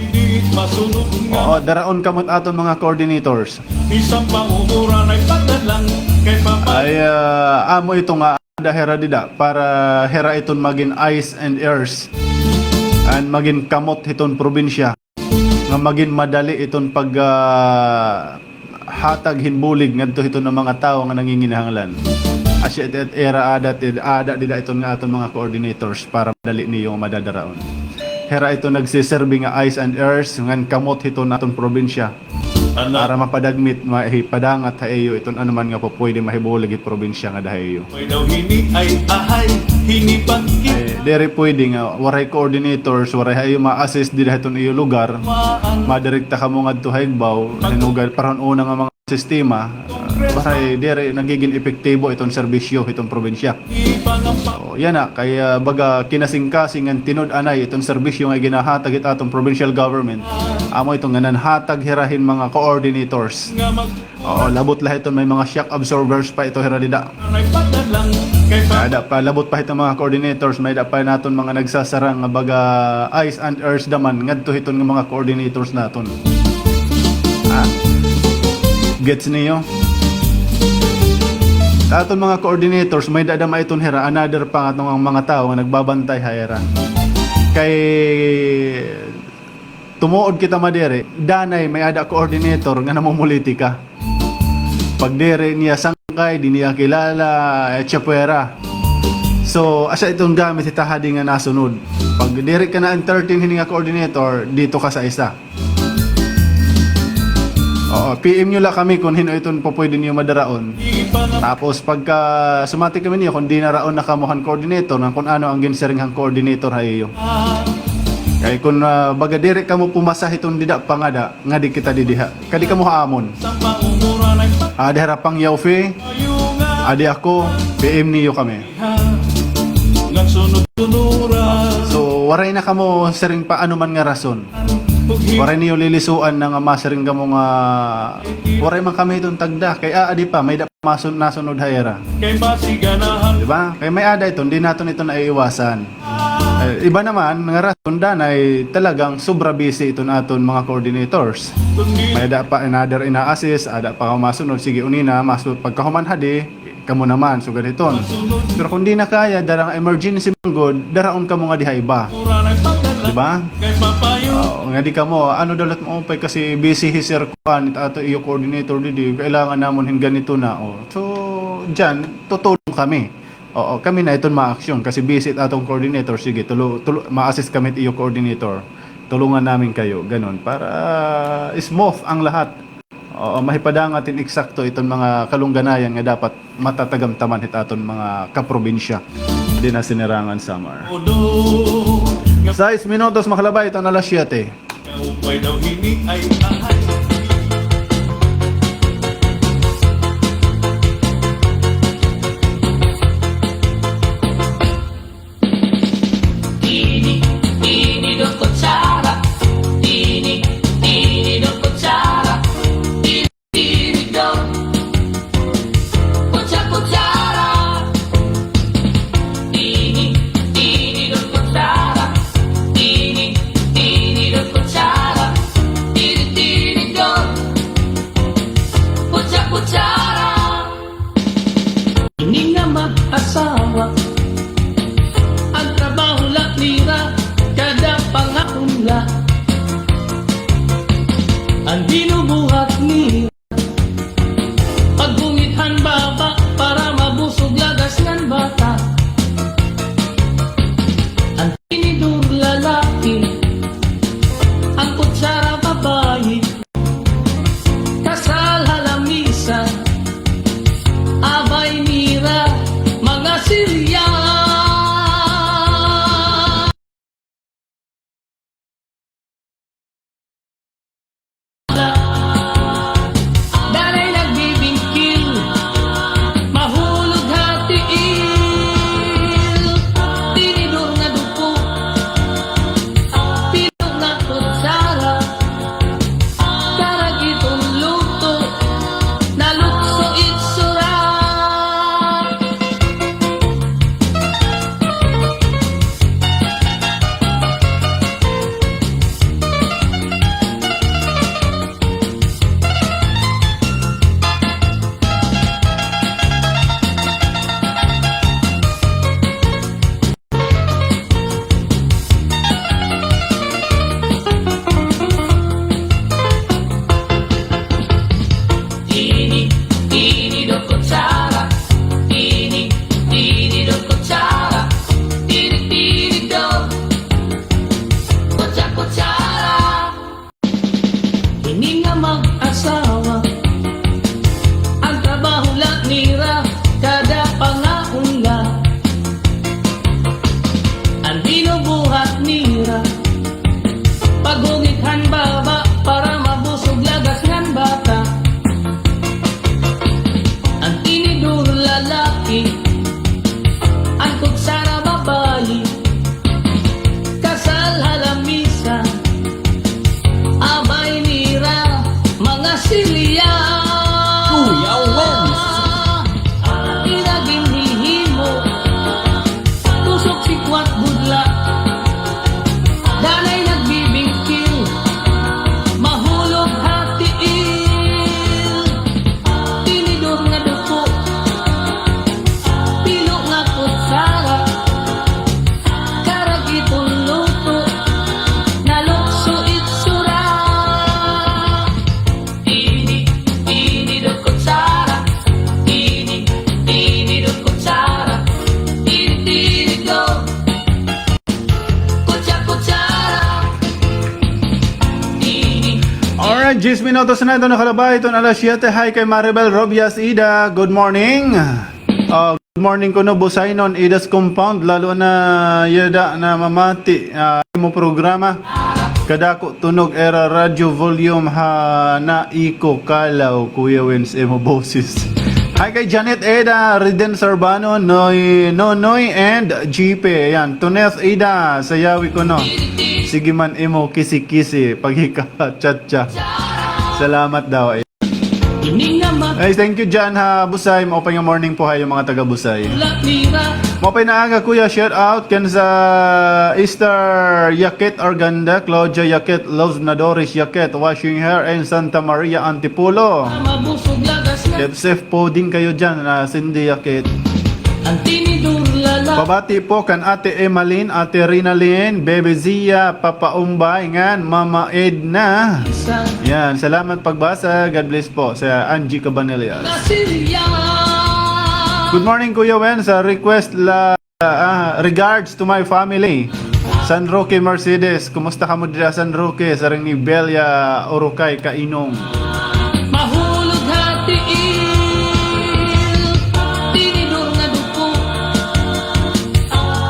Oo, daraon kamo it aton mga coordinators. Ay, ah, amo ito nga ada hira dida para hira iton magin eyes and ears and magin kamot hiton probinsya. Nga magin madali iton pag, ah, hatag hin bulig ngadto hiton nga mga tawo nga nanginginahanglan. Asya it, it ira ada, it ada dida iton nga aton mga coordinators para madali niyo madadaraon. Hira iton nagsiserbi nga eyes and ears ngan kamot hiton aton probinsya. Para mapadagmit, mahipadangat ha iyo iton ano man nga pupwede mahibulig hit probinsya ngada ha iyo. Ay, diri pwede nga waray coordinators, waray ha iyo ma-assist dida hiton iyo lugar, madirekta kamo ngadto ha igbaw, hin lugar, parang una nga mga sistema, ah, waray, diri nagigin epektibo iton serbisyo hiton probinsya. So, yana, kay, ah, baga kinasingkasing ngan tinud-anay iton serbisyo nga ginahatag hit aton provincial government. Amo ito nga nanhatag hira hin mga coordinators. Oo, labot la hiton may mga shock absorbers pa ito hira dida. Ada pa, labot pa hiton mga coordinators, may-ada pa naton mga nagsasarang nga baga eyes and ears daman ngadto hiton nga mga coordinators naton. Ha? Gets niyo? Aton mga coordinators, may-ada man iton hira, another pa nga aton mga tawo nga nagbabantay ha ira. Kay tumuod kita madiri, danay may-ada coordinator nga namumulitika. Pag diri niya sangkay, di niya kilala, etcetera. So, asya iton gamit hit tahadi nga nasunod. Pag diri ka na-entertain hini nga coordinator, didto ka sa isa. Oo, P M niyo la kami kun hin-o iton pupwede niyo madaraon. Tapos pagka sumati kami niyo kun dinaraon na kamo han coordinator, ngan kun ano an ginsiring han coordinator ha iyo. Kay kun, ah, baga diri kamo pumasa hiton dida pangada, ngadi kita didiha. Kadi kamo ha amon. Adi hira Pang Yaufi, adi ako, P M niyo kami. So, waray na kamo siring pa ano man nga rason. Waray niyo lilisuan na nga masiring kamo nga waray man kami iton tagda. Kay aadi pa, may-ada pa masun-, nasunod ha ira. Di ba? Kay may-ada iton, di naton ito naiiwasan. Eh, iba naman nga rason, danay talagang sobra busy iton aton mga coordinators. May-ada pa another ina-assist, ada pa masunod, sige, uni na, mas pagkahuman hadi, kamo naman, sugad hiton. Pero kung di na kaya, dara nga emergency man gud, daraon kamo ngadi ha iba. Di ba? Oo, ngadi kamo, ano daw la it maupay kasi busy hi Sir Kuan, it ato iyo coordinator didi, kailangan namon hin ganito na, o. So, diyan, tutulong kami. Oo, kami na iton ma-action kasi busy it atong coordinator. Sige, tulo-, tulo-, ma-assist kami it iyo coordinator. Tulungan namin kayo, ganun. Para smooth ang lahat. Oo, mahipadangat hin eksakto iton mga kalungganayan nga dapat matatagamtaman hit aton mga kaprobinsya. Di na sinirangan, Samar. Sais minutos makalabay iton alas siyete. Ini nga mag-asawa, an trabaho la nira, kada pangahon la, an binubuhat nira, pagbungit han baba para mabusog lagas ngan bata. An tinidor lalaki, an kutsara babayi, kasal ha lamisa, abay nira mga silya. Danay nagbibingkil, mahulog ha tiil, tinidor nga duko, pilo nga kutsara, karag iton luto, nalukso itsura. Ini, ini daw kutsara. Ini, ini daw kutsara. Ini, ini daw kutsara. Ini nga mag-asawa, an trabaho la nira, kada pangaon la, an binubuhat nira, paghungit han baba para mabusog lagas ngan bata. An tinidor lalaki, an kutsara babayi, kasal ha lamisa, abay nira mga silya. Kuya Wens. Ira ginhihimo, tusok sikwat budla, danay nagbibingkil, mahulog ha tiil, tinidor nga duko, pilo nga kutsara, karag iton luto, nalukso itsura. Ini, ini daw kutsara. Ini, ini daw kutsara. Ini, ini daw kutsa-kutsara. Ini. Alright, diyes minutos na iton nakalabay iton alas siyete. Hi kay Maribel Robias Ida. Good morning. Ah, good morning kuno, Busaynon, Ida's Compound, lalo na yada namamati, ah, imo programa. Kadako tunog ira radyo volume ha na iko kalaw, Kuya Wins, imo boses. Hi kay Janet Eda, Riden Sarbano, Noy, Nonoy, and G P. Ayan, Tuneth Ida, sayawi kuno. Sige man imo kisi-kisi, pagika-cha-cha. Salamat daw. Ay, thank you, Jan, ha Busay. Maupay nga morning po ha iyo mga taga Busay. Maupay na aga, kuya. Shout out kan sa Esther Yaket Arganda, Claudia Yaket, Loves Nadoris Yaket, Washing Hair, and Santa Maria Antipolo. Keep safe po din kayo dyan, ah, Cindy Yaket. Pabati po kan Ate Emalyn, Ate Rinalyn, Bebe Zia, Papa Umbay, ngan Mama Edna. Yan, salamat pagbasa. God bless po sa Angie Cabanillas. Good morning, Kuya Wen. Sa request la, ah, regards to my family. San Roque, Mercedes. Kumusta kamo dira San Roque? Sarang ni Belia Orokay Kainong. Mahulog ha tiil, tinidor nga duko,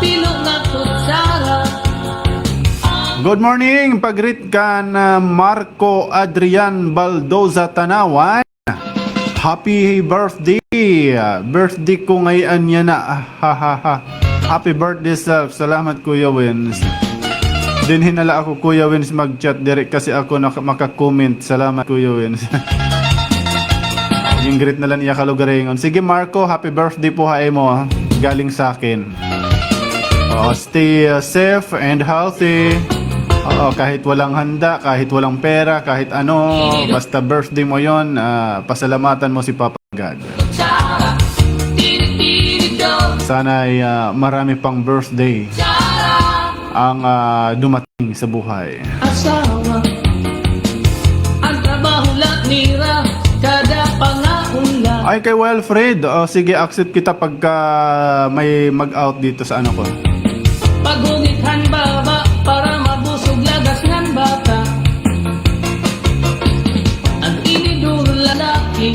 pilo nga kutsara. Good morning, pag-greet kan, ah, Marco Adrian Baldoza Tanawan. Happy birthday. Ah, birthday ko ngay-an yana. Ah, ha, ha, ha. Happy birthday, Self. Salamat, Kuya Wins. Dinhi na la ako, Kuya Wins, mag-chat diri kasi ako nak-, maka-comment. Salamat, Kuya Wins. Yung greet na lang iya kalugaringon. Sige, Marco, happy birthday po ha imo, ah. Galing sa akin. Oo, stay, uh, safe and healthy. Oo, kahit walang handa, kahit walang pera, kahit ano, basta birthday mo yon, ah, pasalamatan mo si Papa God. Sana ay, ah, marami pang birthday ang, ah, dumating sa buhay. Asawa, ang trabaho la nira, kada pangaon la. Ay, kay Wilfred. O, sige, accept kita pagka may mag-out dito sa ano ko. Paghungit han baba para mabusog lagas ngan bata. Ang tinidor lalaki,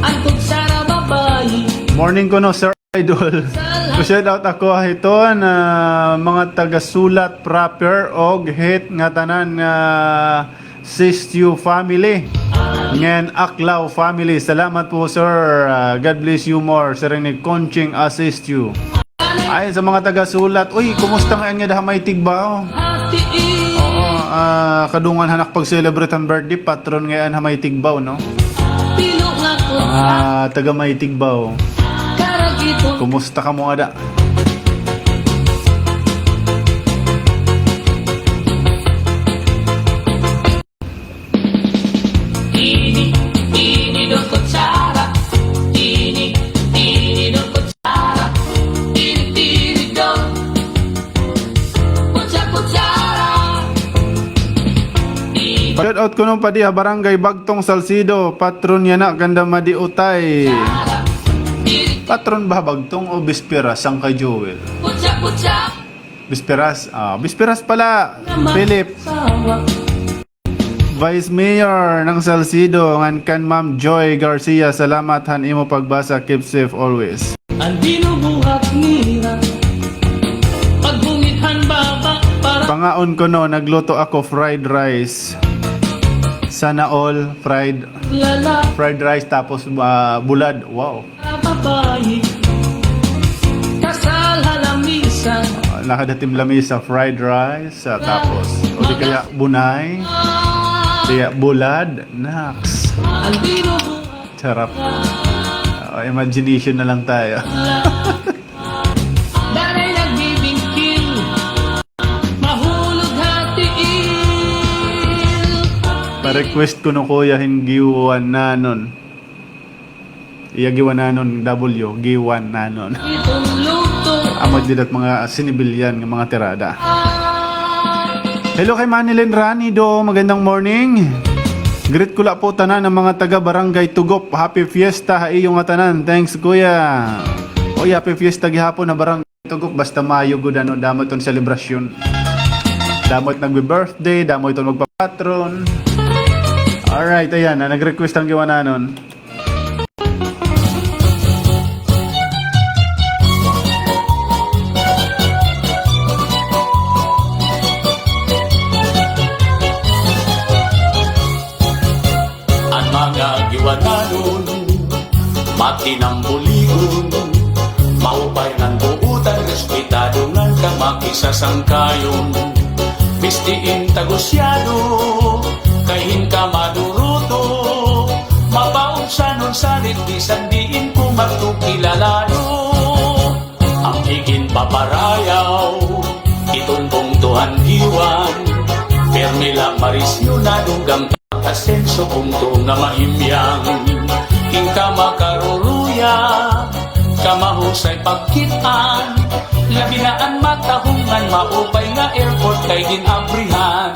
ang kutsara babayi. Morning kuno, Sir Idol. So, shout out ako hiton, ah, mga taga Sulat proper og hit ngatanan nga Sestio family ngan Aklao family. Salamat po, sir. Ah, God bless you more. Siring ni Conching Asistio. Ay, sa mga taga Sulat. Uy, kumusta ngay-an ngada ha may Tigbao? Oo, ah, kadungan han ak pag-celebrate han birthday, patron ngay-an ha may Tigbao, no? Ah, taga may Tigbao. Kumusta kamo ngada? Shout out kuno pa di ha Barangay Bagtong, Salcedo. Patron yana kanda Madi Utay. Patron ba Bagtong o Bisperas, sangkay Joel? Bisperas. Ah, Bisperas pala, Philip. Vice Mayor ng Salcedo, ngan kan Ma'am Joy Garcia, salamat han imo pagbasa. Keep safe always. An binubuhat nira, paghungit han baba para. Pangaon kuno, nagluto ako fried rice. Sana all fried, fried rice tapos, ah, bulad. Wow. Babayi, kasal ha lamisa. Ah, lahat ha tim lamisa, fried rice, ah, tapos, o di kaya bunay, kaya bulad, naks. Sarap. Ah, imagination na lang tayo. Danay nagbibingkil, mahulog ha tiil. Pa-request kuno, kuya, hin giwananon. Iya giwananon, W, giwananon. Amo dida it mga sinibilyan nga mga tirada. Hello kay Manilyn Ranido, magandang morning. Greet ko la po tanan an mga taga Barangay Tugop. Happy Fiesta ha iyo ngatanan. Thanks, kuya. Oy, happy Fiesta gihapon ha Barangay Tugop, basta maayo gud, ano, damo iton selebrasyon. Damo it nagbi-birthday, damo iton magpapatron. Alright, ayan, ah, nag-request an giwananon. An mga giwananon. Matinambuligon, maupay ngan buutan, respetado ngan kamakisasangkayon. Bisti in tagusyado, kay hin kamaduruto, mapaubsanon salit bisan diin ko magtukilalado. An iginpaparayaw, iton bungto han giwan, pirmi la marisyo na dugang asenso bungto nga mahimyang. Ing kamakaruruya, kamahusay pagkit-an, labi na an matahong ngan maupay nga airport kay gin-abrihan.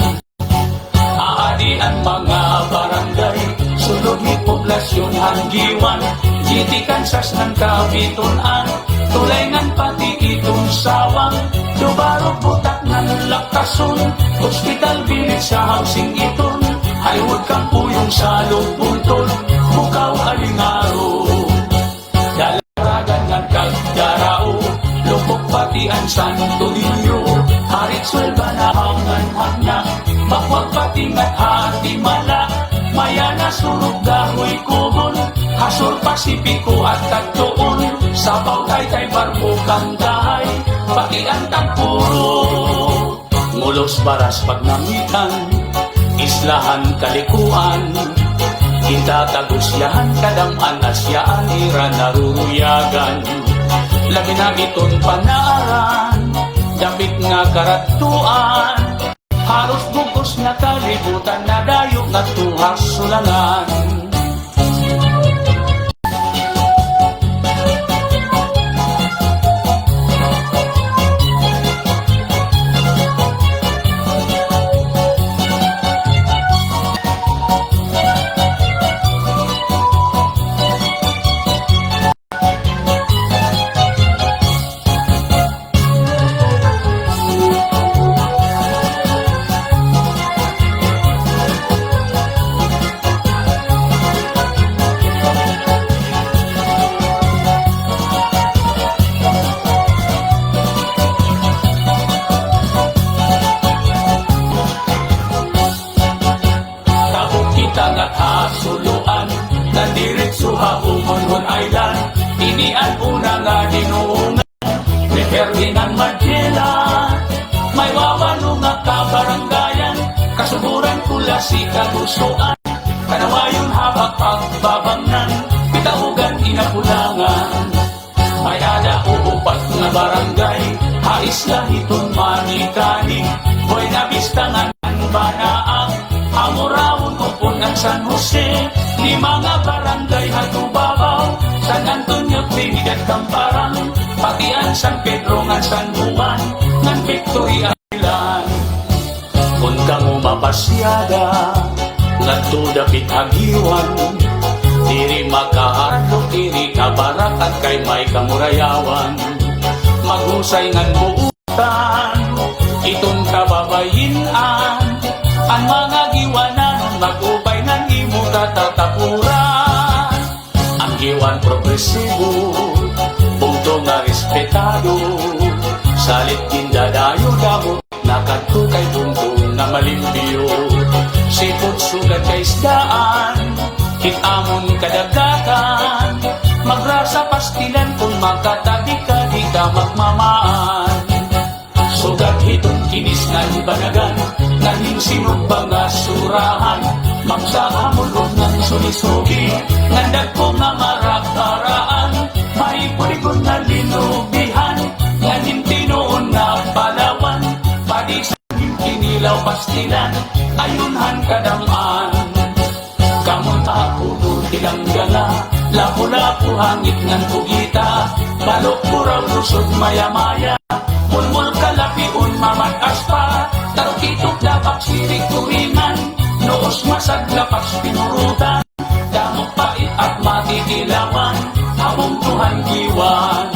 Aadi an mga barangay, sulod ni poblasyon han giwan, G T Kansas ngan Cabitun-an, tulay ngan pati iton Sawang, Dubarog, Butak ngan Lakason, Hospital Village sa housing iton, Highwood, Kampuyong, Salog, Buntod, Bukao, Alingaro. Dalagan ngan Cagdarao, Lupok pati an Santo Niño, Haritswel, Banahaw ngan Hagna, Makwag pati ngan Hatimala, Mayana, Surok, Gahoy, Cogon, ha Sur Pasipiko at Tagtuon, Sapaw, Taytay, Barbo, Kandahay, pati an Tagpuro. Mulos, Baras, Pagnamitan, Isla han Kalikuan, Kinta, Tagusya han Kadam-an, asya an ira naruruyagan. Labi na iton Panaaran, dapit nga karadtuan, haros bug-os nga kalibutan, nadayo ngadto ha Sulangan. Tabok kita ngadto ha Suluan, nadiretso ha Umonhon Island. Ini an una nga dinungan ni Ferdinand Magellan. May wawalo nga kabaranggayan, Kasuburan, Culasi, Cagusoan, Kanawayon, Habac, Pagbabangnan, Pitaugan, Inapulangan. May-ada upat nga barangay ha isla hiton manikani, Buena Vista ngan Banaag, Amoraon upon an San Jose. Lima nga barangay ha Tubabao, San Antonio, Trinidad, Camparang, pati an San Pedro ngan San Juan ngan Victoria Island. Kon kamo mapasyada ngadto dapit ha Guiuan, diri makahadlok, diri kabarakan kay may kamurayawan. Maghusay ngan buutan iton kababayin-an, an mga Guiuananon mag-upay ngan imo katatapuran. An Guiuan progresibo, bungto nga respetado, salit gindadayo damo na kadto kay bungto nga malimpyo. Sipot sugad kaisdaan, kit-a mon kadagatan, magrasa pastilan kon makatabi ka, di ka magmamaan. Sugad hiton kinis ngan banagan, ngan hin sinugba nga surahan, mangsa ha mulod ngan sulisugi, ngan dagko nga marakaraan, mahipuligon nga linubihan, ngan hin tinuon nga palawan, padi sa hin kinilaw pastilan, ayon han kadam-an. Kamon ako dultilanggala, lapu-lapu hangit ngan kugita, balok buraw lusod maya-maya, mulmol kalapion mamat-as pa, tarok itok dapak sirig turingan, nuos masaglapas pinurutan, damo pait at matitilawan, ha bungto han Guiuan.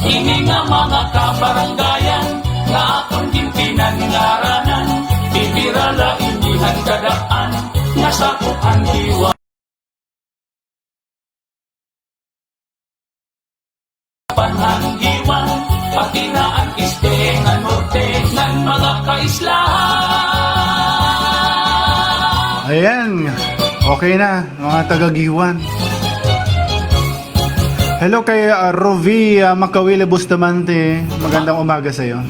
Ini nga mga kabaranggayan, nga akon ginpinangaranan, pipira la ini han kadad-an, nga sakop han Guiuan. Pan han Guiuan, pati na an este ngan norte ngan mga kaislahan. Ayan. Okay na, mga taga Guiuan. Hello kay, ah, Rovi, ah, Makawili Bustamante. Magandang umaga sa'yo.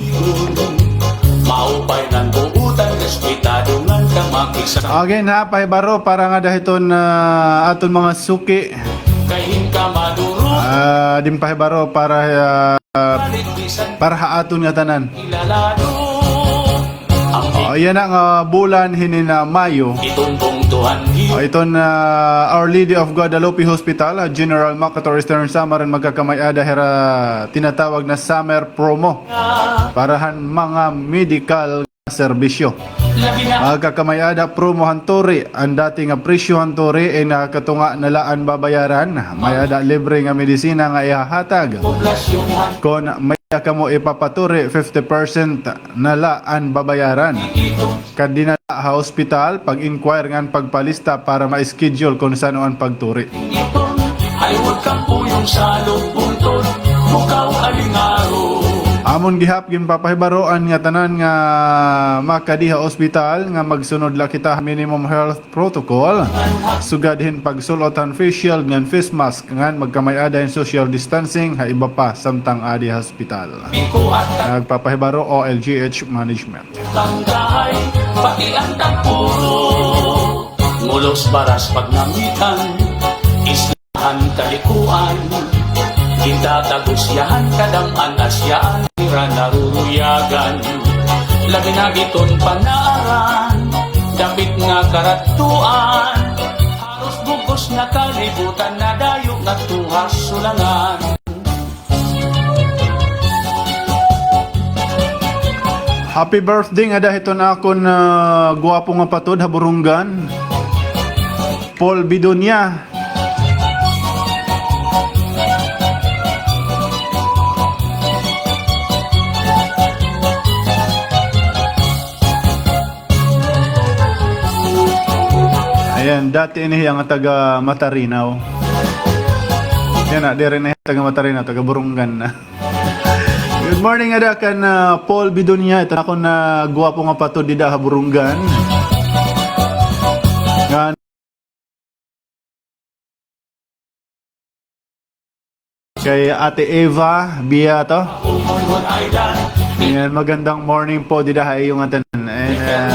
Maupay ngan buutan, respetado ngan kamakisa. Again ha, pahibaro para ngada hiton, ah, aton mga suki. Kay hinka maduro. Ah, din pahibaro para, ah, para ha aton ngatanan. Ilalado. O, yana nga bulan hinin nga Mayo. Iton bungtuhan. O, iton, ah, Our Lady of Guadalupe Hospital, ah, General MacArthur Eastern Samar, magkakamay-ada hira tinatawag na summer promo para han mga medical serbisyo. Magkakamay-ada promo han turi, an dati nga presyo han turi, eh, nakatunga na la an babayaran. May-ada libre nga medisina nga ihahatag. Kon may-ada kamo ipapaturi, fifty percent na la an babayaran. Kadto na la ha ospital, pag-inquire ngan pagpalista para ma-schedule kon san-o an pagturi. Ay, huwag kang puyong sa loob, buntod, bukaw, alingaro. Amon gihap ginpapahibaro an ngatanan nga makadi ha ospital nga magsunod la kita ha minimum health protocol, sugad hin pagsul-ot han face shield ngan face mask, ngan magkamay-ada hin social distancing ha iba pa samtang adi ha ospital. Nagpapahibaro, O L G H Management. Tanggahay, pati an tagpuro. Mulos baras pagnamitan, isla han kalikuan. Gintatagos ya han kadam-an, asya an ira naruruyagan. Labi na iton panaaran, dapit nga karadtuan. Haros bug-os nga kalibutan, nadayo ngadto ha sulangan. Happy birthday ngada hiton akon, ah, gwapo nga patod ha Borongan, Paul Bidonia. Ayan, dati ini hiya nga taga Matarinaw. Yana, diri na hiya taga Matarinaw, taga Borongan na. Good morning ngada kan, ah, Paul Bidonia. Iton akon, ah, gwapo nga patod dida ha Borongan. Ngan kay Ate Eva Biato. Ayan, magandang morning po dida ha iyo ngatanan. And, ah,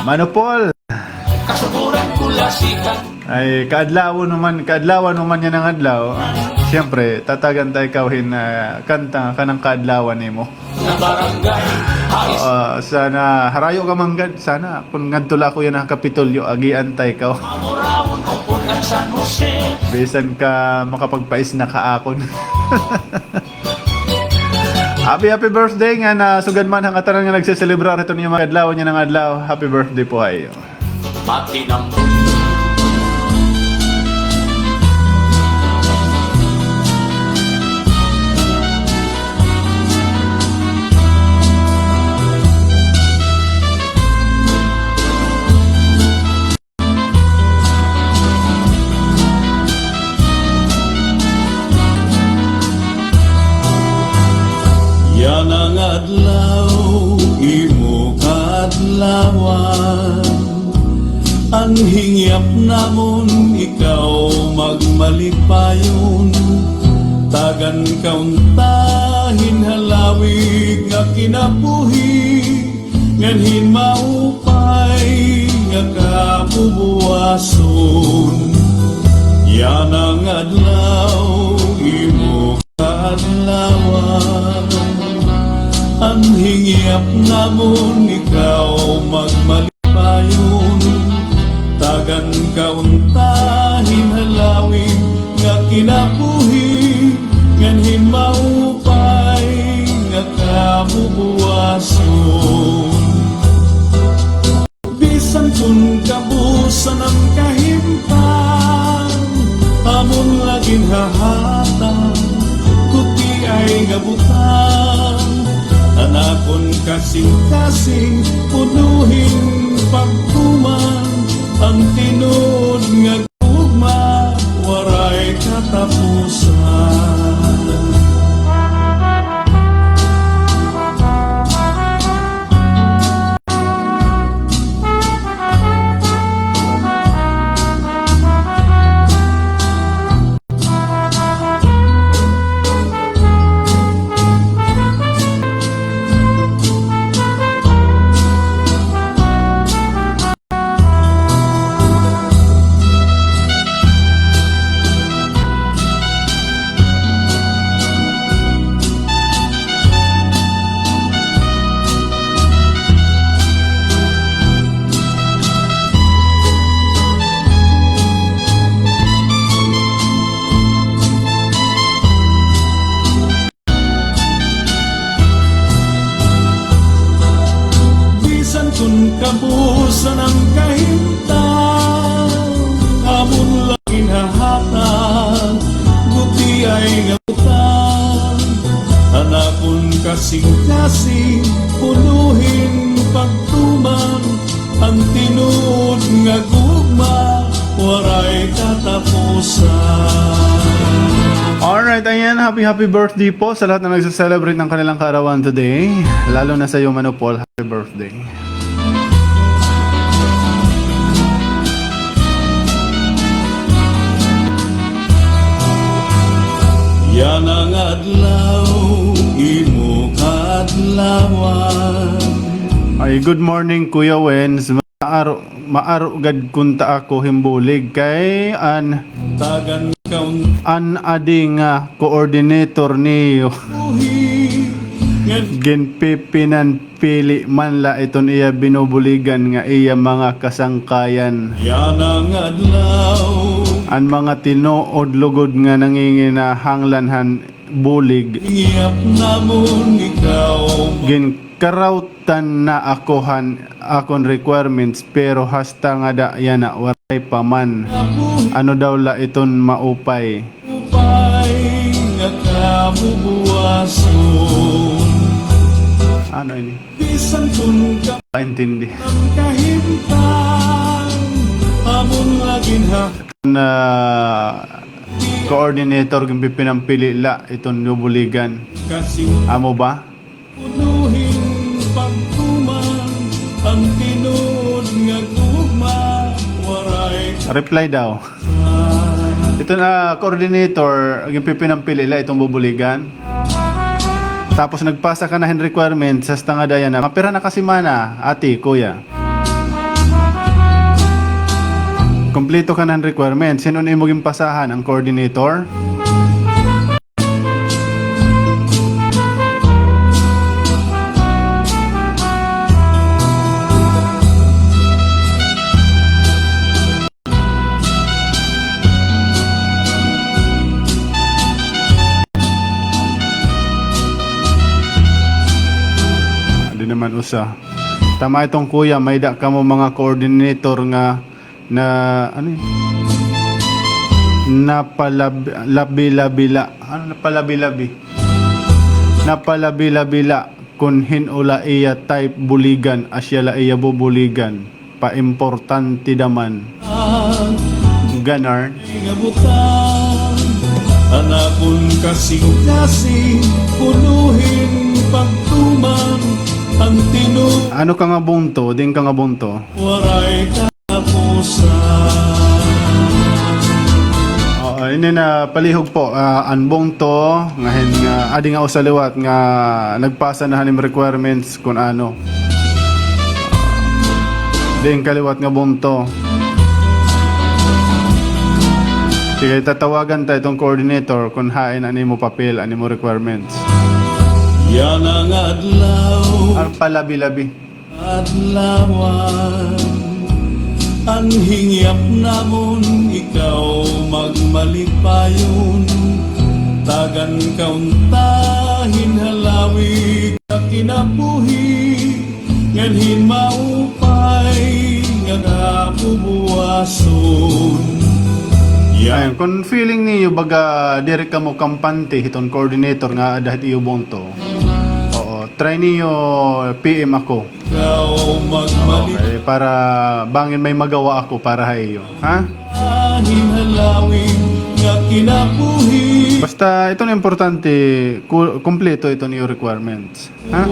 Mano Paul. Ay, kaadlawan mo man, kaadlawan mo man yana nga adlaw. Siyempre, tatagan ta ikaw hin, ah, kanta nga kanang kaadlawan nimo. Ah, sana harayo ka man gad, sana kon ngadto la ako yana ha Kapitolyo, agian ta ikaw. Bisan ka makapagpaisnak ha akon. Happy, happy birthday ngan sugad man ha ngatanan nga nagseselebrar hiton iyo mga adlaw, yana nga adlaw. Happy birthday po ha iyo. Matinam. Yana nga adlaw, imo kaadlawan. An hingyap namon ikaw magmalipayon, tagan ka unta hin halawig nga kinabuhi, ngan hin maupay nga kabubuwason. Yana nga adlaw, imo kaadlawan. An hingyap namon ikaw magmalipayon, tagan ka unta hin halawig nga kinabuhi, ngan hin maupay nga kabubuwason. Bisan kon kabusan an kahimtang, amon la ginhahatag, kuti ay nga butang, an akon kasingkasing puno hin pagtuman, an tinuod nga gugma waray katapusan. San an kahimtang, amon la ginhahatag, gutiay nga butang, an akon kasingkasing, puno hin pagtuman, an tinuod nga gugma, waray katapusan. Alright, ayan, happy, happy birthday po sa lahat na nagse-celebrate ng kanilang kaarawan today, lalo na sa iyo, Manupol. Happy birthday. Yana nga adlaw, imo kaadlawan. Ay, good morning, Kuya Wens. Maaro, maaro gad kunta ako hin bulig kay an, tagan kaun- an adi nga coordinator niyo. Buhi. Ginpipinanpili man la iton iya binubuligan nga iya mga kasangkayan. Yana nga adlaw. An mga tinuod lugod nga nanginginahanglan han bulig. Ngiyap namon ikaw. Ginkarawtan na ako han akon requirements, pero hasta ngada yana waray pa man. Ano daw la iton maupay? Upay nga kabubuwason. Ano ini? Bisan kun ka- Kaintindi. Ang kahimtang, amon la ginha- Na coordinator, ginpipinampili la iton bubuligan. Kasi amo ba? Puno hin pagtuman, an tinuod nga gugma, waray. Reply daw. Ito na, coordinator, ginpipinampili la iton bubuligan. Tapos nagpasa ka na hin requirements, hasta ngada yana. Mapira na ka semana, ate, kuya? Kompleto ka na hin requirements. Hin-o an imo ginpasahan, an coordinator? Di naman usa. Tama iton, kuya, may-ada kamo mga coordinator nga na, ano yun? Napalab-, labi-labi la. Ano, napalabi-labi? Napalabi-labi la kun hin-o la iya type buligan, asya la iya bubuligan. Paimportante daman. Ganar. An akon kasingkasing, puno hin pagtuman, an tinu- Ano ka nga bungto? Diin ka nga bungto? Waray katapusan. Oo, ini na palihog po, ah, an bungto, nga hin-, nga adi nga usa liwat nga nagpasa na han im requirements kun ano. Diin ka liwat nga bungto. Sige, tatawagan ta iton coordinator kun hain an imo papel, an imo requirements. Yana nga adlaw. An palabi-labi. Adlawan, an hingyap namon ikaw magmalipayon. Tagan ka unta hin halawig nga kinabuhi, ngan hin maupay nga kabubuwason. Ya- Ayan, kun feeling niyo baga diri kamo kampante hiton coordinator nga aada hit iyo bungto. Oo, try niyo P M ako. Okay, para bangin may magawa ako para ha iyo. Ha? Basta iton importante, ku-, kumpleto iton iyo requirements. Ha?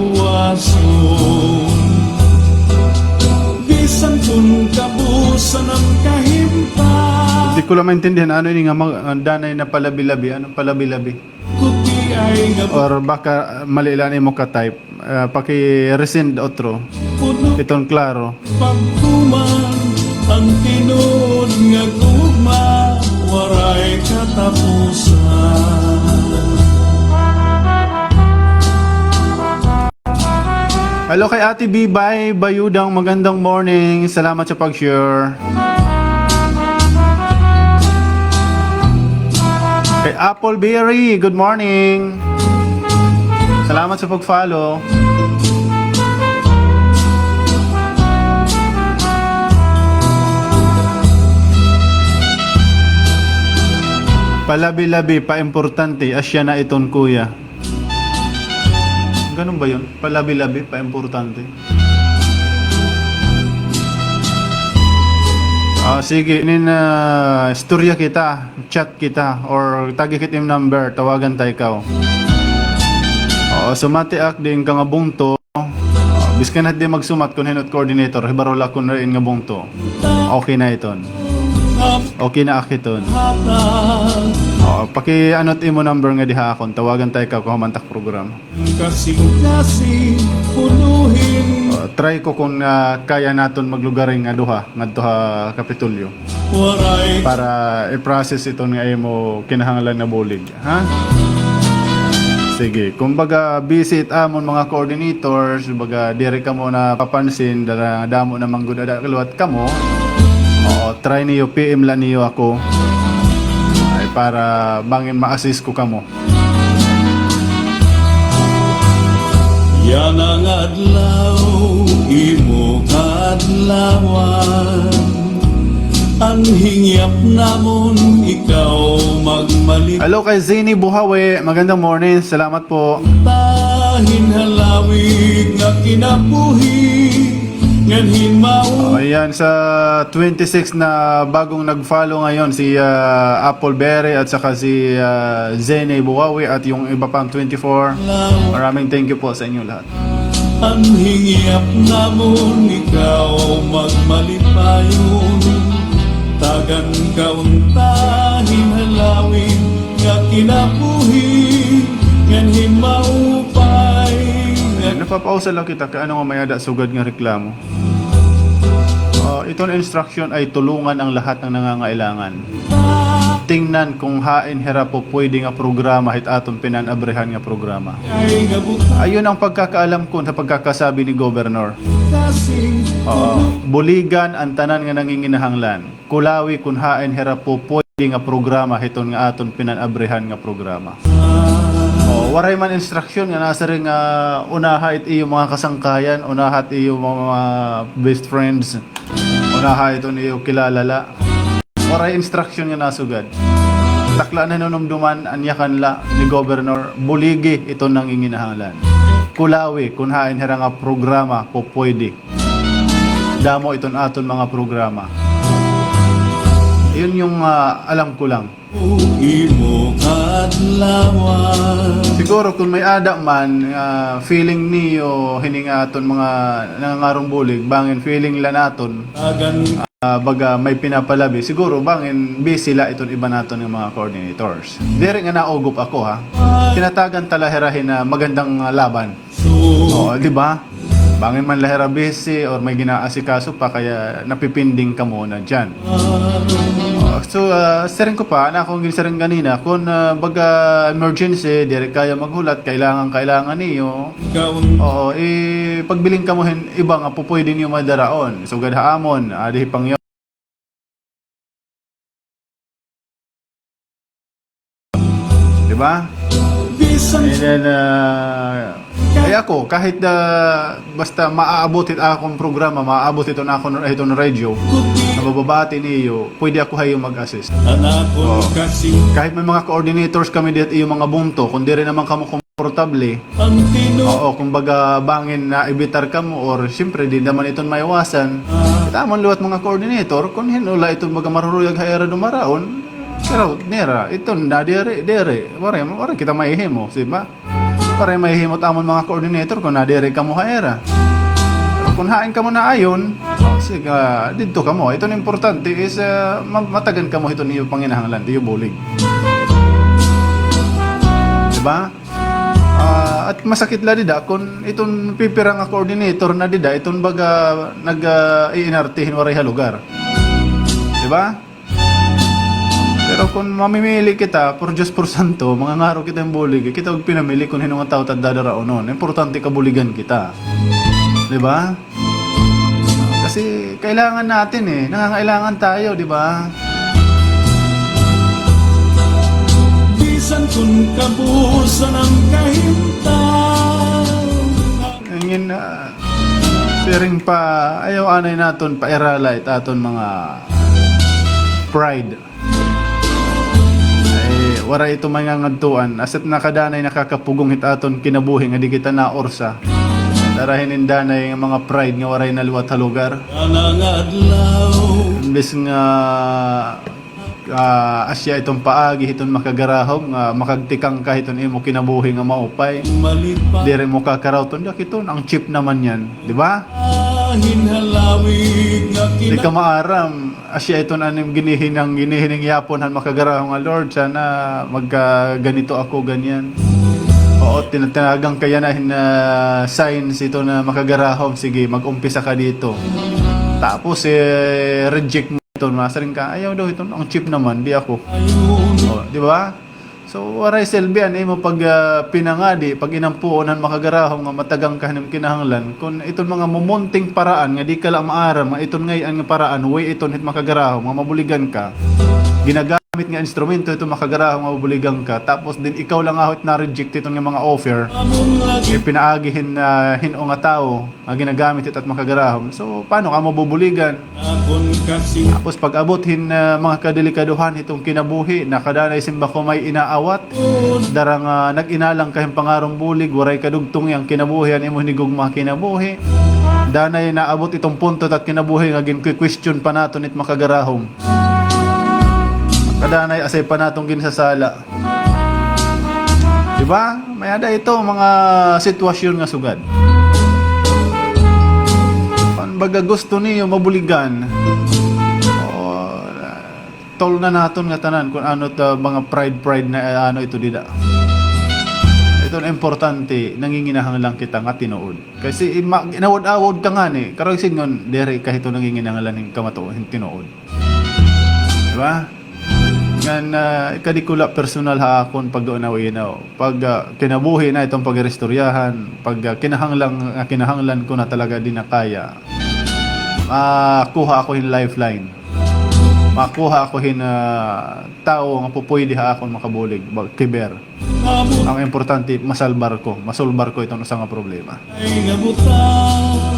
Bisan kun kabusan an kahimtang. Di ko la maintindihan ano ini nga mag-, ah, danay na palabi-labi. Ano palabi-labi? Or baka, ah, mali la an imo ka-type. Ah, paki-resend otro. Iton klaro. Pagtuman an tinuod nga gugma, waray katapusan. Hello kay Ate Bibay Bayudang, magandang morning. Salamat sa pag-share. Kay Apple Berry, good morning. Salamat sa pag-follow. Palabi-labi, paimportante, asya na iton, kuya. Ganun ba yun? Palabi-labi, paimportante. Ah, sige, inin, ah, istorya kita, chat kita, or tagi kit im number, tawagan ta ikaw. Oo, sumati ak diin ka nga bungto. Biskan hit di magsumat kun hin-o it coordinator, hibaro la kun diin nga bungto. Okay na iton. Okay na ak hiton. Oo, paki-ano it imo number ngadi ha akon, tawagan ta ikaw kun human tak program. Oo, try ko kun, ah, kaya naton maglugaring nga duha ngadto ha Kapitolyo para i-process iton nga imo kinahanglan nga bulig. Ha? Sige, kumbaga, busy it amon mga coordinators, kumbaga, diri kamo napapansin, dara-, damo na man gud ada liwat kamo. Oo, try niyo, P M la niyo ako. Ay, para bangin ma-assist ko kamo. Yana nga adlaw, imo kaadlawan. An hingyap namon ikaw magmali- Hello kay Zini Buhawi. Magandang morning. Salamat po. Tahin halawig nga kinabuhi, ngan hin mao- Oh, ayan, sa twenty-six na bagong nag-follow ngayon, si, ah, Apple Berry at saka si, ah, Zini Buhawi at yung iba pang twenty-four. Maraming thank you po sa inyo lahat. An hingyap namon ikaw magmalipayon, tagan ka unta hin halawig nga kinabuhi, ngan hin maupay nga- Napapausa la kita kay ano nga may-ada sugad nga reklamo. Ah, iton instruction ay tulungan ang lahat ng nangangailangan. Tingnan kung hain hira pupuydi nga programa hit aton pinan-abrihan nga programa. Ayon ang pagkakaalam ko sa pagkakasabi ni Governor. Oo. Buligan an tanan nga nanginginahanglan. Kulawi kun hain hira pupuydi nga programa hiton nga aton pinan-abrihan nga programa. Oo, waray man instruction nga nasiring nga unaha it iyo mga kasangkayan, unaha it iyo mga best friends. Unaha iton iyo kilala la. Waray instruction nga nasugad. Takla na hinunumduman, anyakan la ni Governor, buligi iton nanginginahanglan. Kulawi kun hain hira nga programa pupuydi. Damo iton aton mga programa. Yun yung, ah, alam ko lang. Imo kaadlawan. Siguro kun may-ada man, ah, feeling niyo hini nga aton mga nangangarong bulig, bangin feeling la naton, ah, baga may pinapalabi. Siguro bangin busy la iton iba naton nga mga coordinators. Diri nga naugop ako, ha. Tinatagan ta la hira hin, ah, magandang, ah, laban. Oo, di ba? Bangin man la hira busy or may ginaasikaso pa, kaya napipinding kamo na diyan. Oo, so, ah, siring ko pa, na akong ginsiring ganina, kun, ah, baga emergency, diri kaya maghulat, kailangan, kailangan niyo. Oo, ipagbilin kamo hin iba nga pupuydi niyo madaraon. Sugad ha amon, adi hi Pangyo. Di ba? And then, ah, ay ako, kahit, ah, basta maaabot hit akon programa, maaabot hiton akon, hiton radyo, nga mababati niyo, pwede ako ha iyo mag-assist. Oo. Kahit may mga coordinators kami dihat iyo mga bungto, kun diri naman kamo komportable, oo, kumbaga, bangin naimbitar kamo, or siyempre, di naman iton maiwasan. Kita amon liwat mga coordinator, kun hin-o la iton baga maruruyag ha ira dumaraon, pero nira, iton nadiri, diri, waray, waray kita mahihimo, di ba? Waray mahihimo it amon mga coordinator kun nadiri kamo ha ira. Pero kun hain kamo naayon, sige, didto kamo. Iton importante is, ah, ma-, matagan kamo hiton iyo panginahanglan, iyo bulig. Di ba? Ah, at masakit la dida kun iton pipira nga coordinator na dida, iton baga nag, ah, iinarte hin waray ha lugar. Di ba? Pero kun mamimili kita, por Diyos, por santo, mangangaro kita hin bulig, kita ugpinamili kun hin-o nga tawo it dadaraonon. Importante kabuligan kita. Di ba? Kasi kailangan natin eh. Nangangailangan tayo, di ba? Bisan kun kabuusan an kahimtang. Ngayon, ah, siring pa, ayaw anay naton pairala it aton mga pride. Ay, Waray ito may ngangadtuan. Asya it nakadanay nakakapugong hit aton kinabuhi nga di kita naursa. Dara hinin danay nga mga pride nga waray naliwat ha lugar. Imbes nga, ah, asya iton paagi hiton makagarahom nga makagtikang ka hiton imo kinabuhi nga maupay. Diri mo kakarawton, dak iton, ang cheap naman yan, di ba? Di ka maaram. Asya iton an im ginihinang, ginihining yapon han makagarahom nga, "Lord, sana magkaganito ako, ganyan." Oo, tinatanagan ka yana hin, ah, signs iton nga makagarahom. Sige, mag-umpisa ka dito. Tapos, eh, reject mo iton, masiring ka, "Ayaw daw iton, ang cheap naman, di ako." O, di ba? So, waray silbi an imo pag, ah, pinangadi, pag-inampuon han makagarahom nga matagan ka han im kinahanglan. Kon iton mga mumunting paraan nga di ka la maaram nga iton ngay-an nga paraan, way iton hit makagarahom nga mabuligan ka. Ginagamit nga instrumento iton makagarahom nga mabuligan ka. Tapos din ikaw la ngaho it na-reject iton nga mga offer. Ipinaagi hin, ah, hin-o nga tawo nga ginagamit hit at makagarahom. So, paano ka mabubuligan? Tapos pag-abot hin, ah, mga kadelikadohan hiton kinabuhi, nakadanay simba ko may inaawat. Dara nga nag-inalang ka hin pangaron bulig, waray kadugtong yang kinabuhi, an imo hinigugma kinabuhi. Danay naabot iton punto ta kinabuhi nga gin-question pa naton it makagarahom. Kadanay asay pa naton ginsasala. Di ba? May-ada ito mga sitwasyon nga sugad. Kon baga gusto niyo mabuligan, o, tol na naton nga tanan kon ano ta mga pride, pride na, eh, ano ito dida. Ito na importante, nanginginahanglan kita nga tinuod. Kasi ima-, inawod-awod ka ngani, karuyag sidngon, diri ka hito nanginginahanglan hin kamatuod, hin tinuod. Di ba? Ngan, ah, ikadi ko la personal ha akon pag-unaw-inaw. Pag, ah, kinabuhi na iton pag-iristoryahan, pag, ah, kinahanglan, ah, kinahanglan ko na talaga, di na kaya. Makuha ako hin lifeline. Makuha ako hin, ah, tawo nga pupwede ha akon makabulig, ba-, kiber. Ang importante, masalbar ko, masulbar ko iton usa nga problema. Ay nga butang,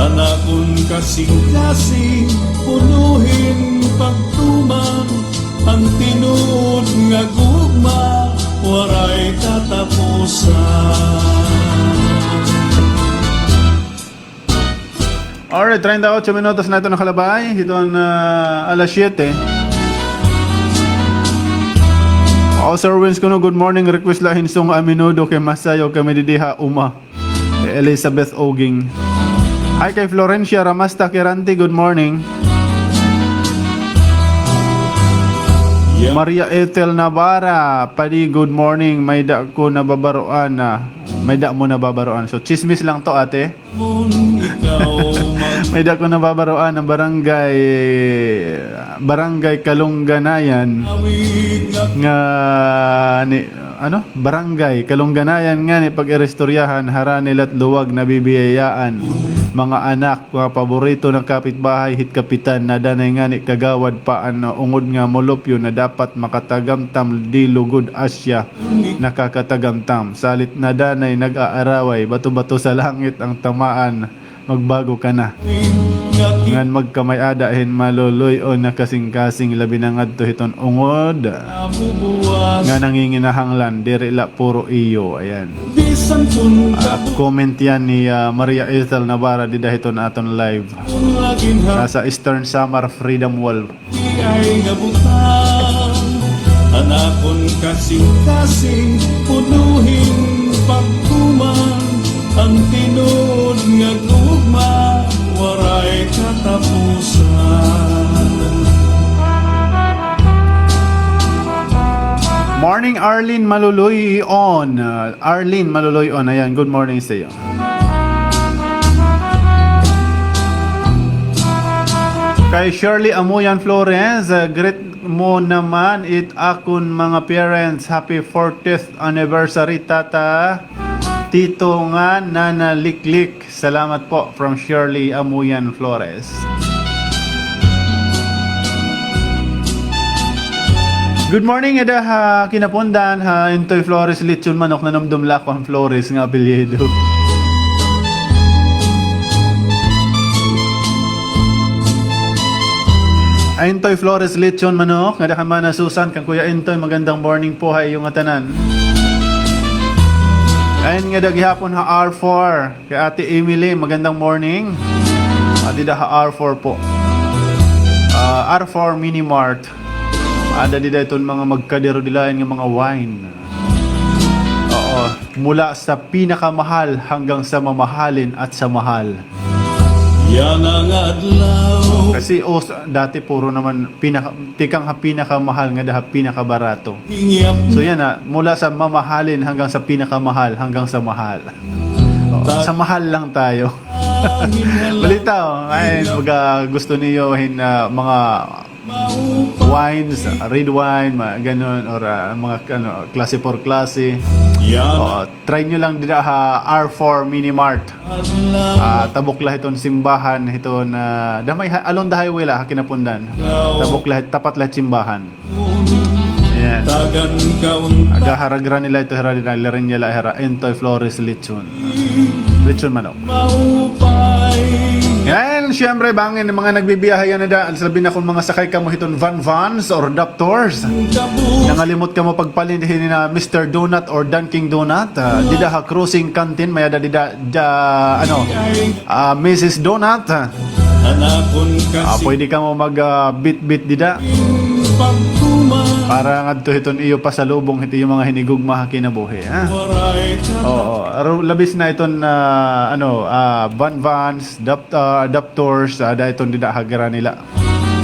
an akon kasingkasing, puno hin pagtuman, an tinuod nga gugma, waray katapusan. Alright, treinta y ocho minutos na ito nakalabay. Ito an, ah, alas siyete. O, Sir Wins kuno, good morning. Request la hin song a menudo kay masayaw kami didi ha uma. Kay Elizabeth Oging. Hi kay Florencia Ramasta Quirante, good morning. Maria Ethel Navarra, Padi, good morning. May-ada ko nababaroan na. May-ada mo nababaroan. So, chismis lang to, ate. May-ada ko nababaroan an barangay, Barangay Kalungganayan nga ni, ano? Barangay Kalungganayan nga ni pag-iristoryahan, harani la it luwag nabibiyayaan. Mga anak, mga paborito nga kapitbahay hit kapitan, nadanay ngani kagawad pa an ungod nga molupyo na dapat makatagamtam, di lugod asya nakakatagamtam. Salit nadanay nag-aaraway, bato-bato sa langit ang tamaan, magbago ka na. Ngan magkamay-ada hin maluloy-on nga kasingkasing, labi na ngadto hiton ungod nga nanginginahanglan, diri la puro iyo. Ayan. Ah, comment yan ni, ah, Maria Ethel Navarra dida hiton aton live. Nasa Eastern Samar Freedom Wall. Di ay nga butang, an akon kasingkasing, puno hin pagtuman, an tinuod nga gugma, waray katapusan. Morning, Arlene Maluloy-on. Uh, Arlene Maluloy-on, ayan, good morning sa iyo. Kay Shirley Amuyan Flores, uh, greet mo naman it akon mga parents. Happy fortieth anniversary, Tata, Tito, ngan Nana Liklik. Salamat po, from Shirley Amuyan Flores. Good morning, ada ha Kinapundan, ha Intoy Flores, Lechon Manok, nanumdom la ako han Flores nga apelyido. Entoy Flores Lechon Manok, ngada kan Mana Susan, kan Kuya Entoy, magandang morning po ha iyo ngatanan. Ayan ngada gihapon ha R four, kay Ate Emily, magandang morning. Ah, dida ha R four po. Ah, R four Mini Mart. Ada dida iton mga magkadero dida nga mga wine. Oo, mula sa pinakamahal hanggang sa mamahalin at sa mahal. Yana nga adlaw. Kasi, o, sa, dati puro naman pinaka-, tikang ha pinakamahal ngada ha pinakabarato. So, yana, mula sa mamahalin hanggang sa pinakamahal, hanggang sa mahal. O, sa mahal lang tayo. Balita, o. Ay, pag, ah, gusto niyo hin, ah, mga wines, red wine, mga ganun, or, ah, mga, ano, klase por klase. O, try nyo lang dida ha R four Mini Mart. Ah, tabok la hiton simbahan, hiton, ah, damay ha, along the highway la, ha Kinapundan. Tabok la, tapat la simbahan. Ayan. Agaharagra nila ito, hira dida, lirin nila, hira, Entoy Flores Lechon. Lechon manok. Yan, siyempre, bangin mga nagbibiyahe yana da, labi na kon mga sakay kamo hiton van vans or daptors. Nangalimot kamo pagpalin hini na Mister Donut or Dunkin Donut. Ah, dida ha Crossing Canteen, may-ada dida, da, ano, ah, Missus Donut. Ah, pwede kamo mag, ah, bitbit dida. Para ngadto hiton iyo pasalubong hit iyo mga hinigugma ha kinabuhi, ha? Oo, aro, labis na iton, ah, ano, ah, van vans, dap-, ah, daptors, ah, ada iton dida ha Granila.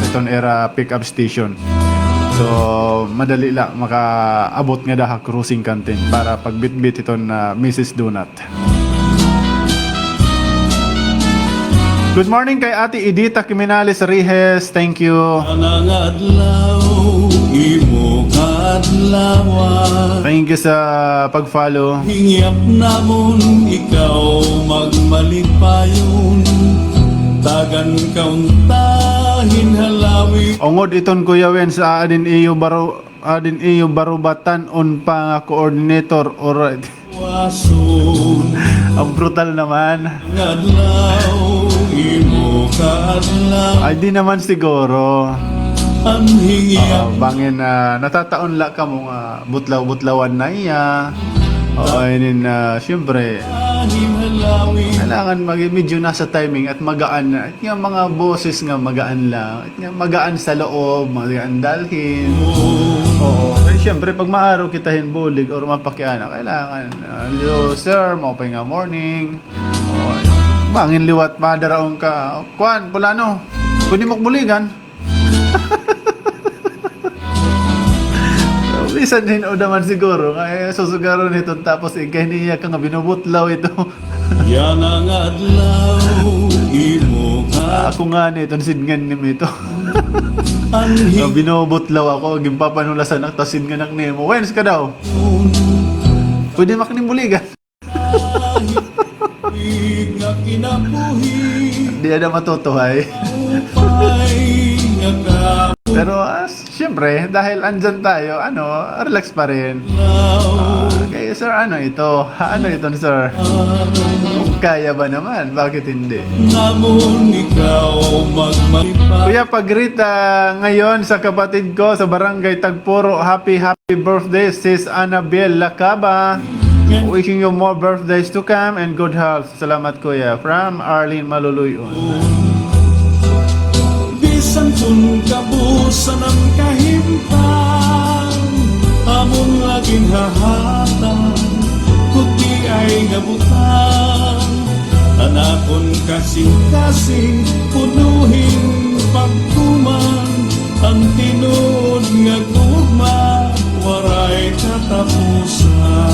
Iton ira pick-up station. So, madali la makaabot ngada ha Crossing Canteen para pagbitbit hiton, ah, Missus Donut. Good morning kay Ate Edita Quimenales Rijes. Thank you. Ana nga adlaw, imo kaadlawan. Thank you sa pag-follow. Hingyap namon ikaw magmalipayon. Tagan ka unta hin halawi. Ungod iton, Kuya Wen, sa adin iyo baro-, adin iyo barubatan-on pa nga coordinator, alright. Ang brutal naman. Ay, di naman siguro. Oo, bangin, ah, natataon la kamo nga butlaw-butlawan na iya. Oo, inin, ah, siyempre, kailangan mag-, medyo nasa timing at magaan na. Nga mga boses nga magaan lang. Nga magaan sa loob, magaan dalhin. Oo. Kay siyempre, pag maaro kita hin bulig or mapakiana, kailangan, ah, "Hello, sir, maupay nga morning." Oo. Bangin liwat, madaraon ka. "Kuan, Pulano, pwede mo buligan?" Bisan hin-o naman siguro nga, eh, susugaron hiton tapos igkay niya ka nga binubutlaw ito. Yana nga adlaw, imo ka. Ako ngani iton sidngan nimo ito. Nga binubutlaw ako, ginpapanulasan ak, tas sidngan ak nimo. Wens ka daw. Pwede mak nim buligan. Di ada matutuhay. Pero, ah, siyempre, dahil andyan tayo, ano, relax pa rin. Ah, kay sir, ano ito? Ha, ano ito, sir? Kung kaya ba naman, bakit hindi? Kuya, pag-greet, ah, ngayon sa kapatid ko sa Barangay Tagpuro, happy, happy birthday, Sis Annabel Lacaba. Wishing you more birthdays to come and good health. Salamat, Kuya. From Arlene Maluluyon. Bisan kun kabusan an kahimtang, amon la ginhahatag, kuti ay nga butang, an akon kasingkasing, puno hin pagtuman, an tinuod nga gugma, waray katapusan.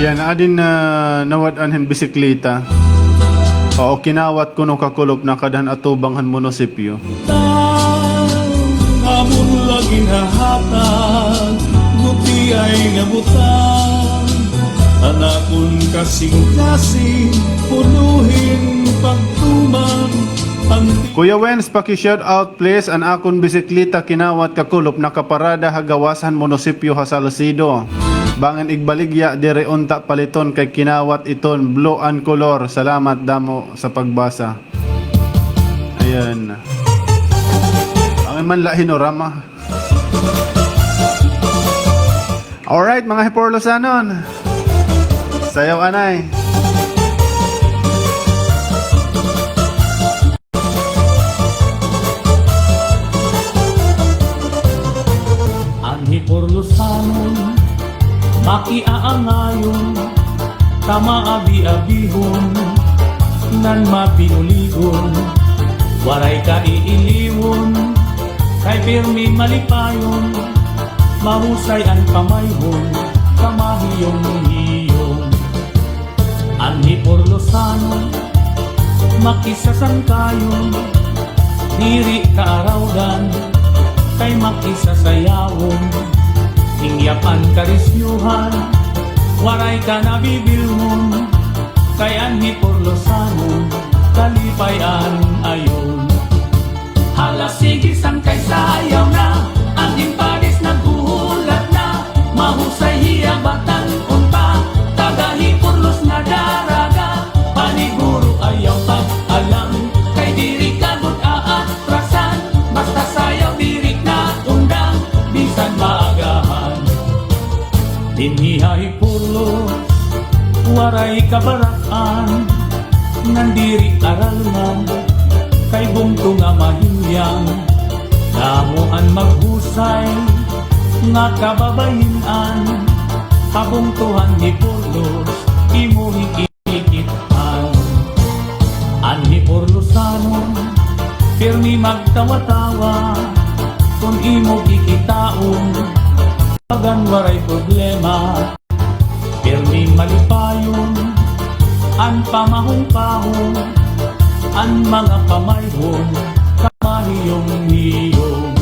An adin na nawad-an hin bisikleta. Oo, kinawat kuno kakulop na kada han atubang han munisipyo. Amon la ginhahatag, gutiay nga butang. An akon kasingkasing, puno hin pagtuman. Kuya Wens, paki-shout out please. An akon bisikleta kinawat kakulop nakaparada ha gawas han munisipyo ha Salcedo. Bangin igbaligya diri unta paliton kay kinawat iton blue an kolor. Salamat damo sa pagbasa. Ayan. Bangin man la hinuram, ah. Alright, mga Hipurlosanon. Sayaw anay. An Hipurlosanon, makiaangayon, ta maabi-abihon, ngan mapinuligon, waray kaiiliwon, kay pirmi malipayon, mahusay an pamayhon, kamahiyong-hiyong. An Hipurlosanon, makisasangkayon, diri kaarawdan, kay makisasayawon. Ingyap an karisyuhan, waray ka nabibilngon, kay an Hipurlosanon, kalipay-an ayon. Hala, sige, sangkay, sayaw na, an Impadis naghuhulat na, mahusay hiya batan-on pa, taga Hipurlos nga daraga, paniguro ayaw pag-alang, kay diri ka gud aatrasan, basta sayaw diri na undang, bisan maagahan. Dinhi ha Hipurlos, waray kabarak-an, ngan diri aralman, kay bungto nga mahinyang, damo an maghusay nga kababayin-an, ha bungto han Hipurlos, imo hikikit-an. An Hipurlosanon, pirmi magtawa-tawa, kon imo kikitaon, bagan waray problema. Pirmi malipayon an pamahong-pahong, an mga pamayhon, kamahiyong-hiyong.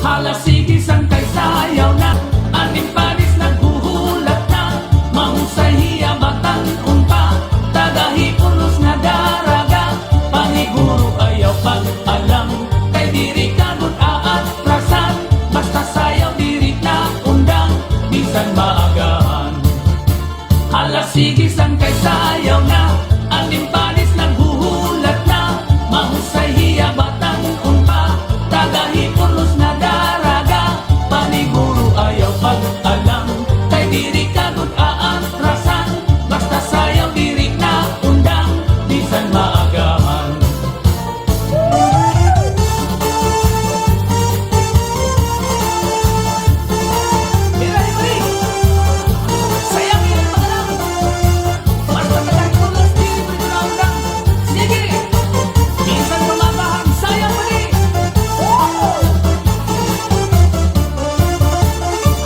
Hala, sige, sangkay, sayaw na, an Impadis naghuhulat na, mahusay hiya batan-on pa, taga Hipurlos nga daraga, paniguro ayaw pag-alang, kay diri ka gud aatrasan, basta sayaw diri na undang, bisan maagahan. Hala, sige, sangkay, sayaw na, an Impadis naghuhulat na, mahusay hiya batan-on pa, taga Hipurlos nga daraga, paniguro ayaw pag-alang, kay diri ka gud aatrasan, basta sayaw diri na undang, bisan maagahan.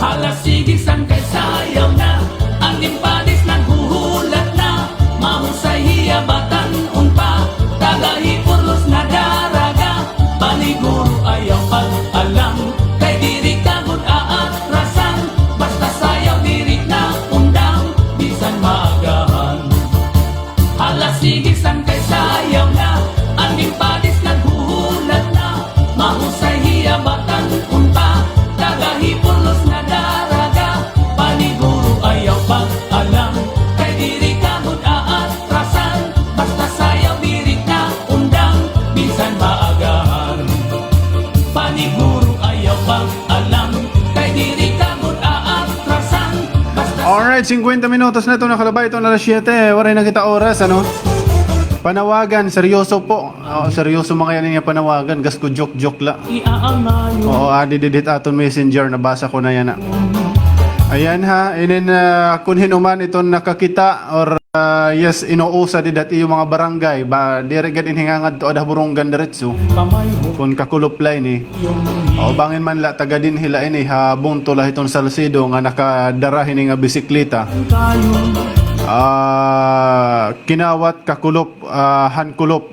Hala, sige, sangkay, sayaw na, an Impadis naghuhulat na, mahusay hiya batan-on pa, taga Hipurlos nga daraga, paniguro ayaw pag-alang, kay diri ka gud aatrasan, basta sayaw diri na undang, bisan maagahan. Hala, sige, sangkay, sayaw na, an Impadis naghuhulat na, mahusay hiya batan-on pa, taga Hipurlos nga daraga, paniguro ayaw pag-alang, kay diri ka gud aatrasan, basta sayaw diri na undang, bisan maagahan. Paniguro ayaw pag-alang, kay diri ka gud aatrasan, basta. Alright, singkwenta minutos na ito, nakalabay ito na alas siyete, waray na kita oras, ano? Panawagan, seryoso po. Oo, seryoso man kay ini nga panawagan, gasko joke-joke la. Oo, adi didi it aton messenger, nabasa ko na yana. Ayan ha, inin, ah, kun hin-o man iton nakakita or ah, yes, inuusa dida ha iyo mga barangay, ba, diri gad ini hingangadto ada ha Borongan diretso. Kon kakulop la ini. O, bangin man la taga dinhi la ini ha bungto la hiton Salcedo nga nakadara hini nga bisikleta. Ah, kinawat kakulop, ah, han kulop.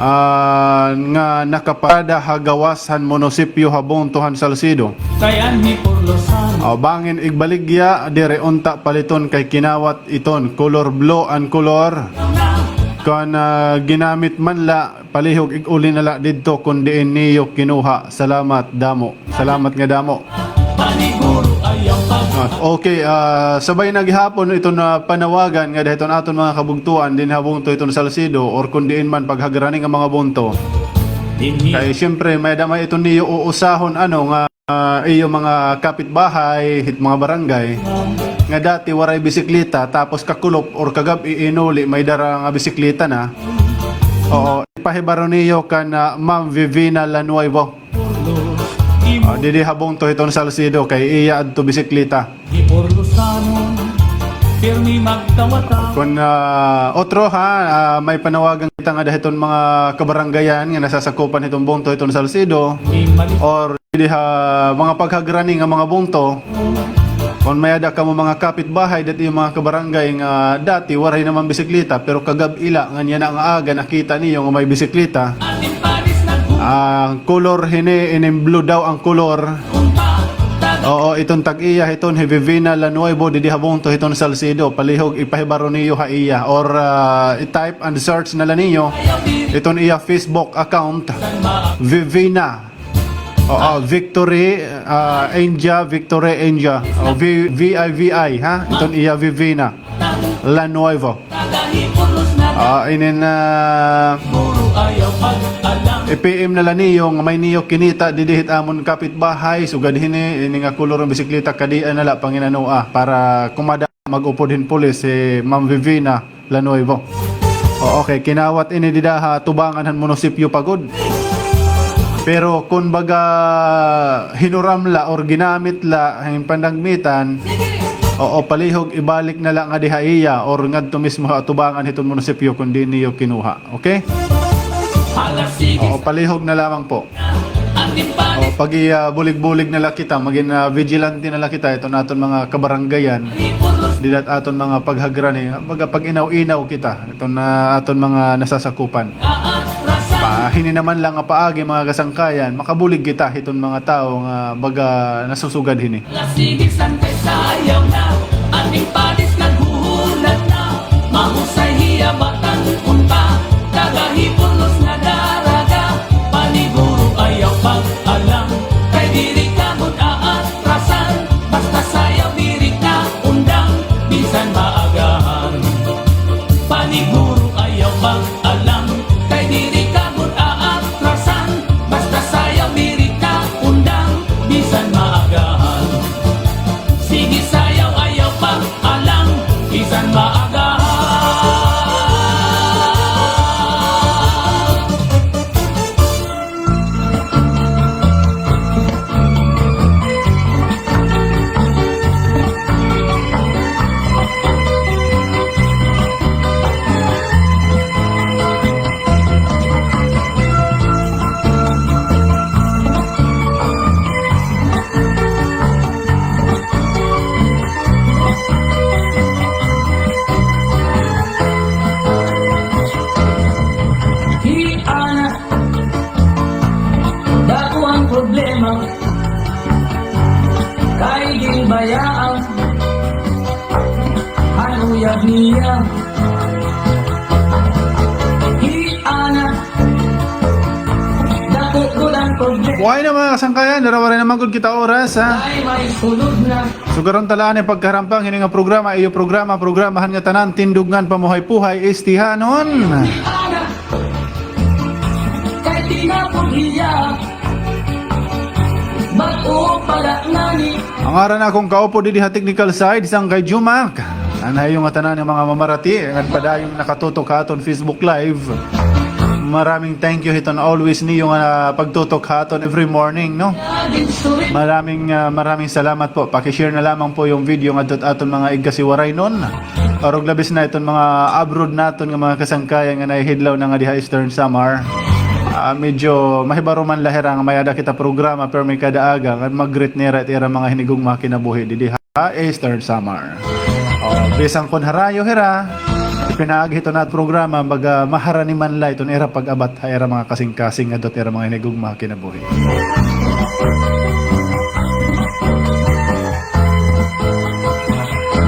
Ah, nga nakaparada ha gawas han munisipyo ha bungto han Salcedo. Ah, bangin igbaligya, diri unta paliton kay kinawat iton, color blue an color. Kon, ah, ginamit man la, palihog ig-uli na la didto kon diin niyo kinuha. Salamat damo. Salamat nga damo. Ah, okay, ah, sabay na gihapon iton, ah, panawagan ngada hiton aton mga kabugtoan dinhi ha bungto hiton Salcedo or kon diin man paghagrani nga mga bungto. Kay siyempre, may-ada man iton niyo uusahon, ano, nga, ah, iyo mga kapitbahay, hit mga barangay, nga dati waray bisikleta, tapos kakulop or kagab-i inuli, may dara nga bisikleta na. Oo, ipahibaro niyo kan, ah, Ma'am Vivina Lanuevo. Ah, didi ha bungto hiton Salcedo, kay iya adto bisikleta. Kon, ah, otro ha, ah, may panawagan kita ngada hiton mga kabarangayan nga nasasakupan hiton bungto hiton Salcedo, or didi ha mga paghagrani nga mga bungto, kon may-ada kamo mga kapitbahay, didi mga kabarangay nga dati waray naman bisikleta, pero kagab-i la ngan yana nga aga nakita niyo nga may bisikleta. Ah, color hini, inim blue daw ang color. Oo, iton tag-iya hiton hi Vivina Lanuevo didi ha bungto hiton Salcedo. Palihog ipahibaro niyo ha iya or, ah, i-type and search na la niyo iton iya Facebook account, Vivina. Oo, Victory, ah, India, Victory India. O, V-, V I V I, ha? Iton iya Vivina Lanuevo. Ah, inin, ah, i-P M na la niyo nga may niyo kinita didi hit amon kapitbahay, sugad hini, ini nga kolor nga bisikleta, kadi-a na la panginanoa para kon mada mag-upod hin pulis hi Ma'am Vivina Lanuevo. O, okay, kinawat ini dida ha tubangan han munisipyo pa gud. Pero kon baga hinuram la or ginamit la hin panagmitan, oo, palihog ibalik na la ngadi ha iya or ngadto mismo ha atubangan hiton munisipyo kon diin niyo kinuha. Okay? Oo, palihog na lamang po. O, pagi, ah, bulig-bulig na la kita, magin, ah, vigilante na la kita, iton aton mga kabarangayan, dida ha aton mga paghagrani, baga pag-inaw-inaw kita, iton, ah, aton mga nasasakupan. Pa, hini naman la nga paagi, mga kasangkayan, makabulig kita hiton mga tawo nga baga nasusugad hini. Sige, sangkay, sayaw na, ating padis naghuhulat na. Mahusay hiya batan unta, taga Hipulos nga daraga. Paniguro ayaw pag-alang, kay diri ka gud aatrasan. Basta sayaw diri ka undang, bisan maagahan. Paniguro ayaw pag-alang, kay diri ka gud aatrasan. Basta sayaw diri ka undang, bisan maagahan. Sige, sayaw, ayaw pag-alang, bisan maagahan. Hi ana, dako an problema, kay ginbayaan an uyab niya. Hi ana, dako gud an problema. Buhay na, mga kasangkayan, dara waray na man gud kita oras, ha? Ay, may sulod na. Sugaron ta la anay pagkaharampang hini nga programa, iyo programa, programahan nga tanan, Tindog ngan Pamuhay-puhay, istihanon. Kay tinapon hiya, bag-o pa la ngani. An ngaran akon kaupod didi ha technical side, Sangkay Jumac. An ha iyo ngatanan nga mga mamarati, ngan padayon nakatutok ha aton Facebook Live. Maraming thank you hiton always niyo nga pagtutok ha aton every morning, no? Maraming, ah, maraming salamat po. Paki-share na lamang po yung video ngadto ha aton mga igkasiwaraynon. Arog labis na iton mga abroad naton nga mga kasangkayan nga nahihidlaw na nga diha Eastern Samar. Ah, medyo mahibaro man la hira nga may-ada kita programa permi kada aga, nga mag-greet nira it ira mga hinigugma kinabuhi didi ha Eastern Samar. O, bisan kon harayo hira, pinaagi hiton at programa, baga maharani man la iton ira pag-abat ha ira mga kasingkasing ngadto ha ira mga hinigugma kinabuhi.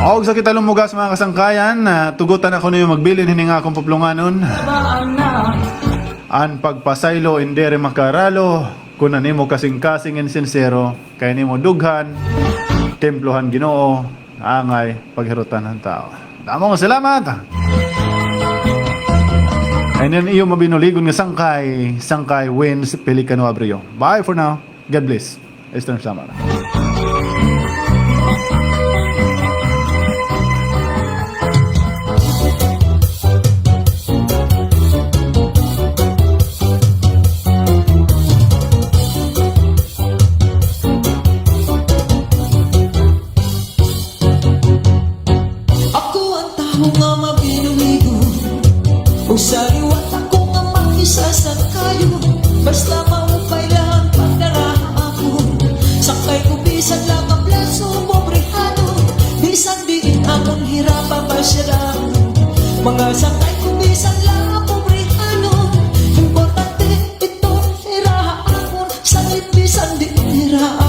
Og sa kita lumugas, mga kasangkayan, ah, tugutan ako niyo magbilin hini nga akon puplonganon. An pagpasaylo in diri makaralo, kun an imo kasingkasing in sinsero, kay nimo dughan, templo han Ginoo, angay paghirutan han tawo. Damo nga salamat. Ini an iyo mabinuligon nga sangkay, Sangkay Wins Pelicano Abrio. Bye for now. God bless. Eastern Samar. Ako an tawo nga mabinuligon, usa liwat ako nga makisasangkayon. Basta maupay la an pagdara ha akon, sangkay ko bisan la kaplaso, pobrehanon, bisan diin akon hirapa pasyadahon. Mga sangkay ko bisan la pobrehanon, importante iton hira ha akon, sanglit bisan diin hira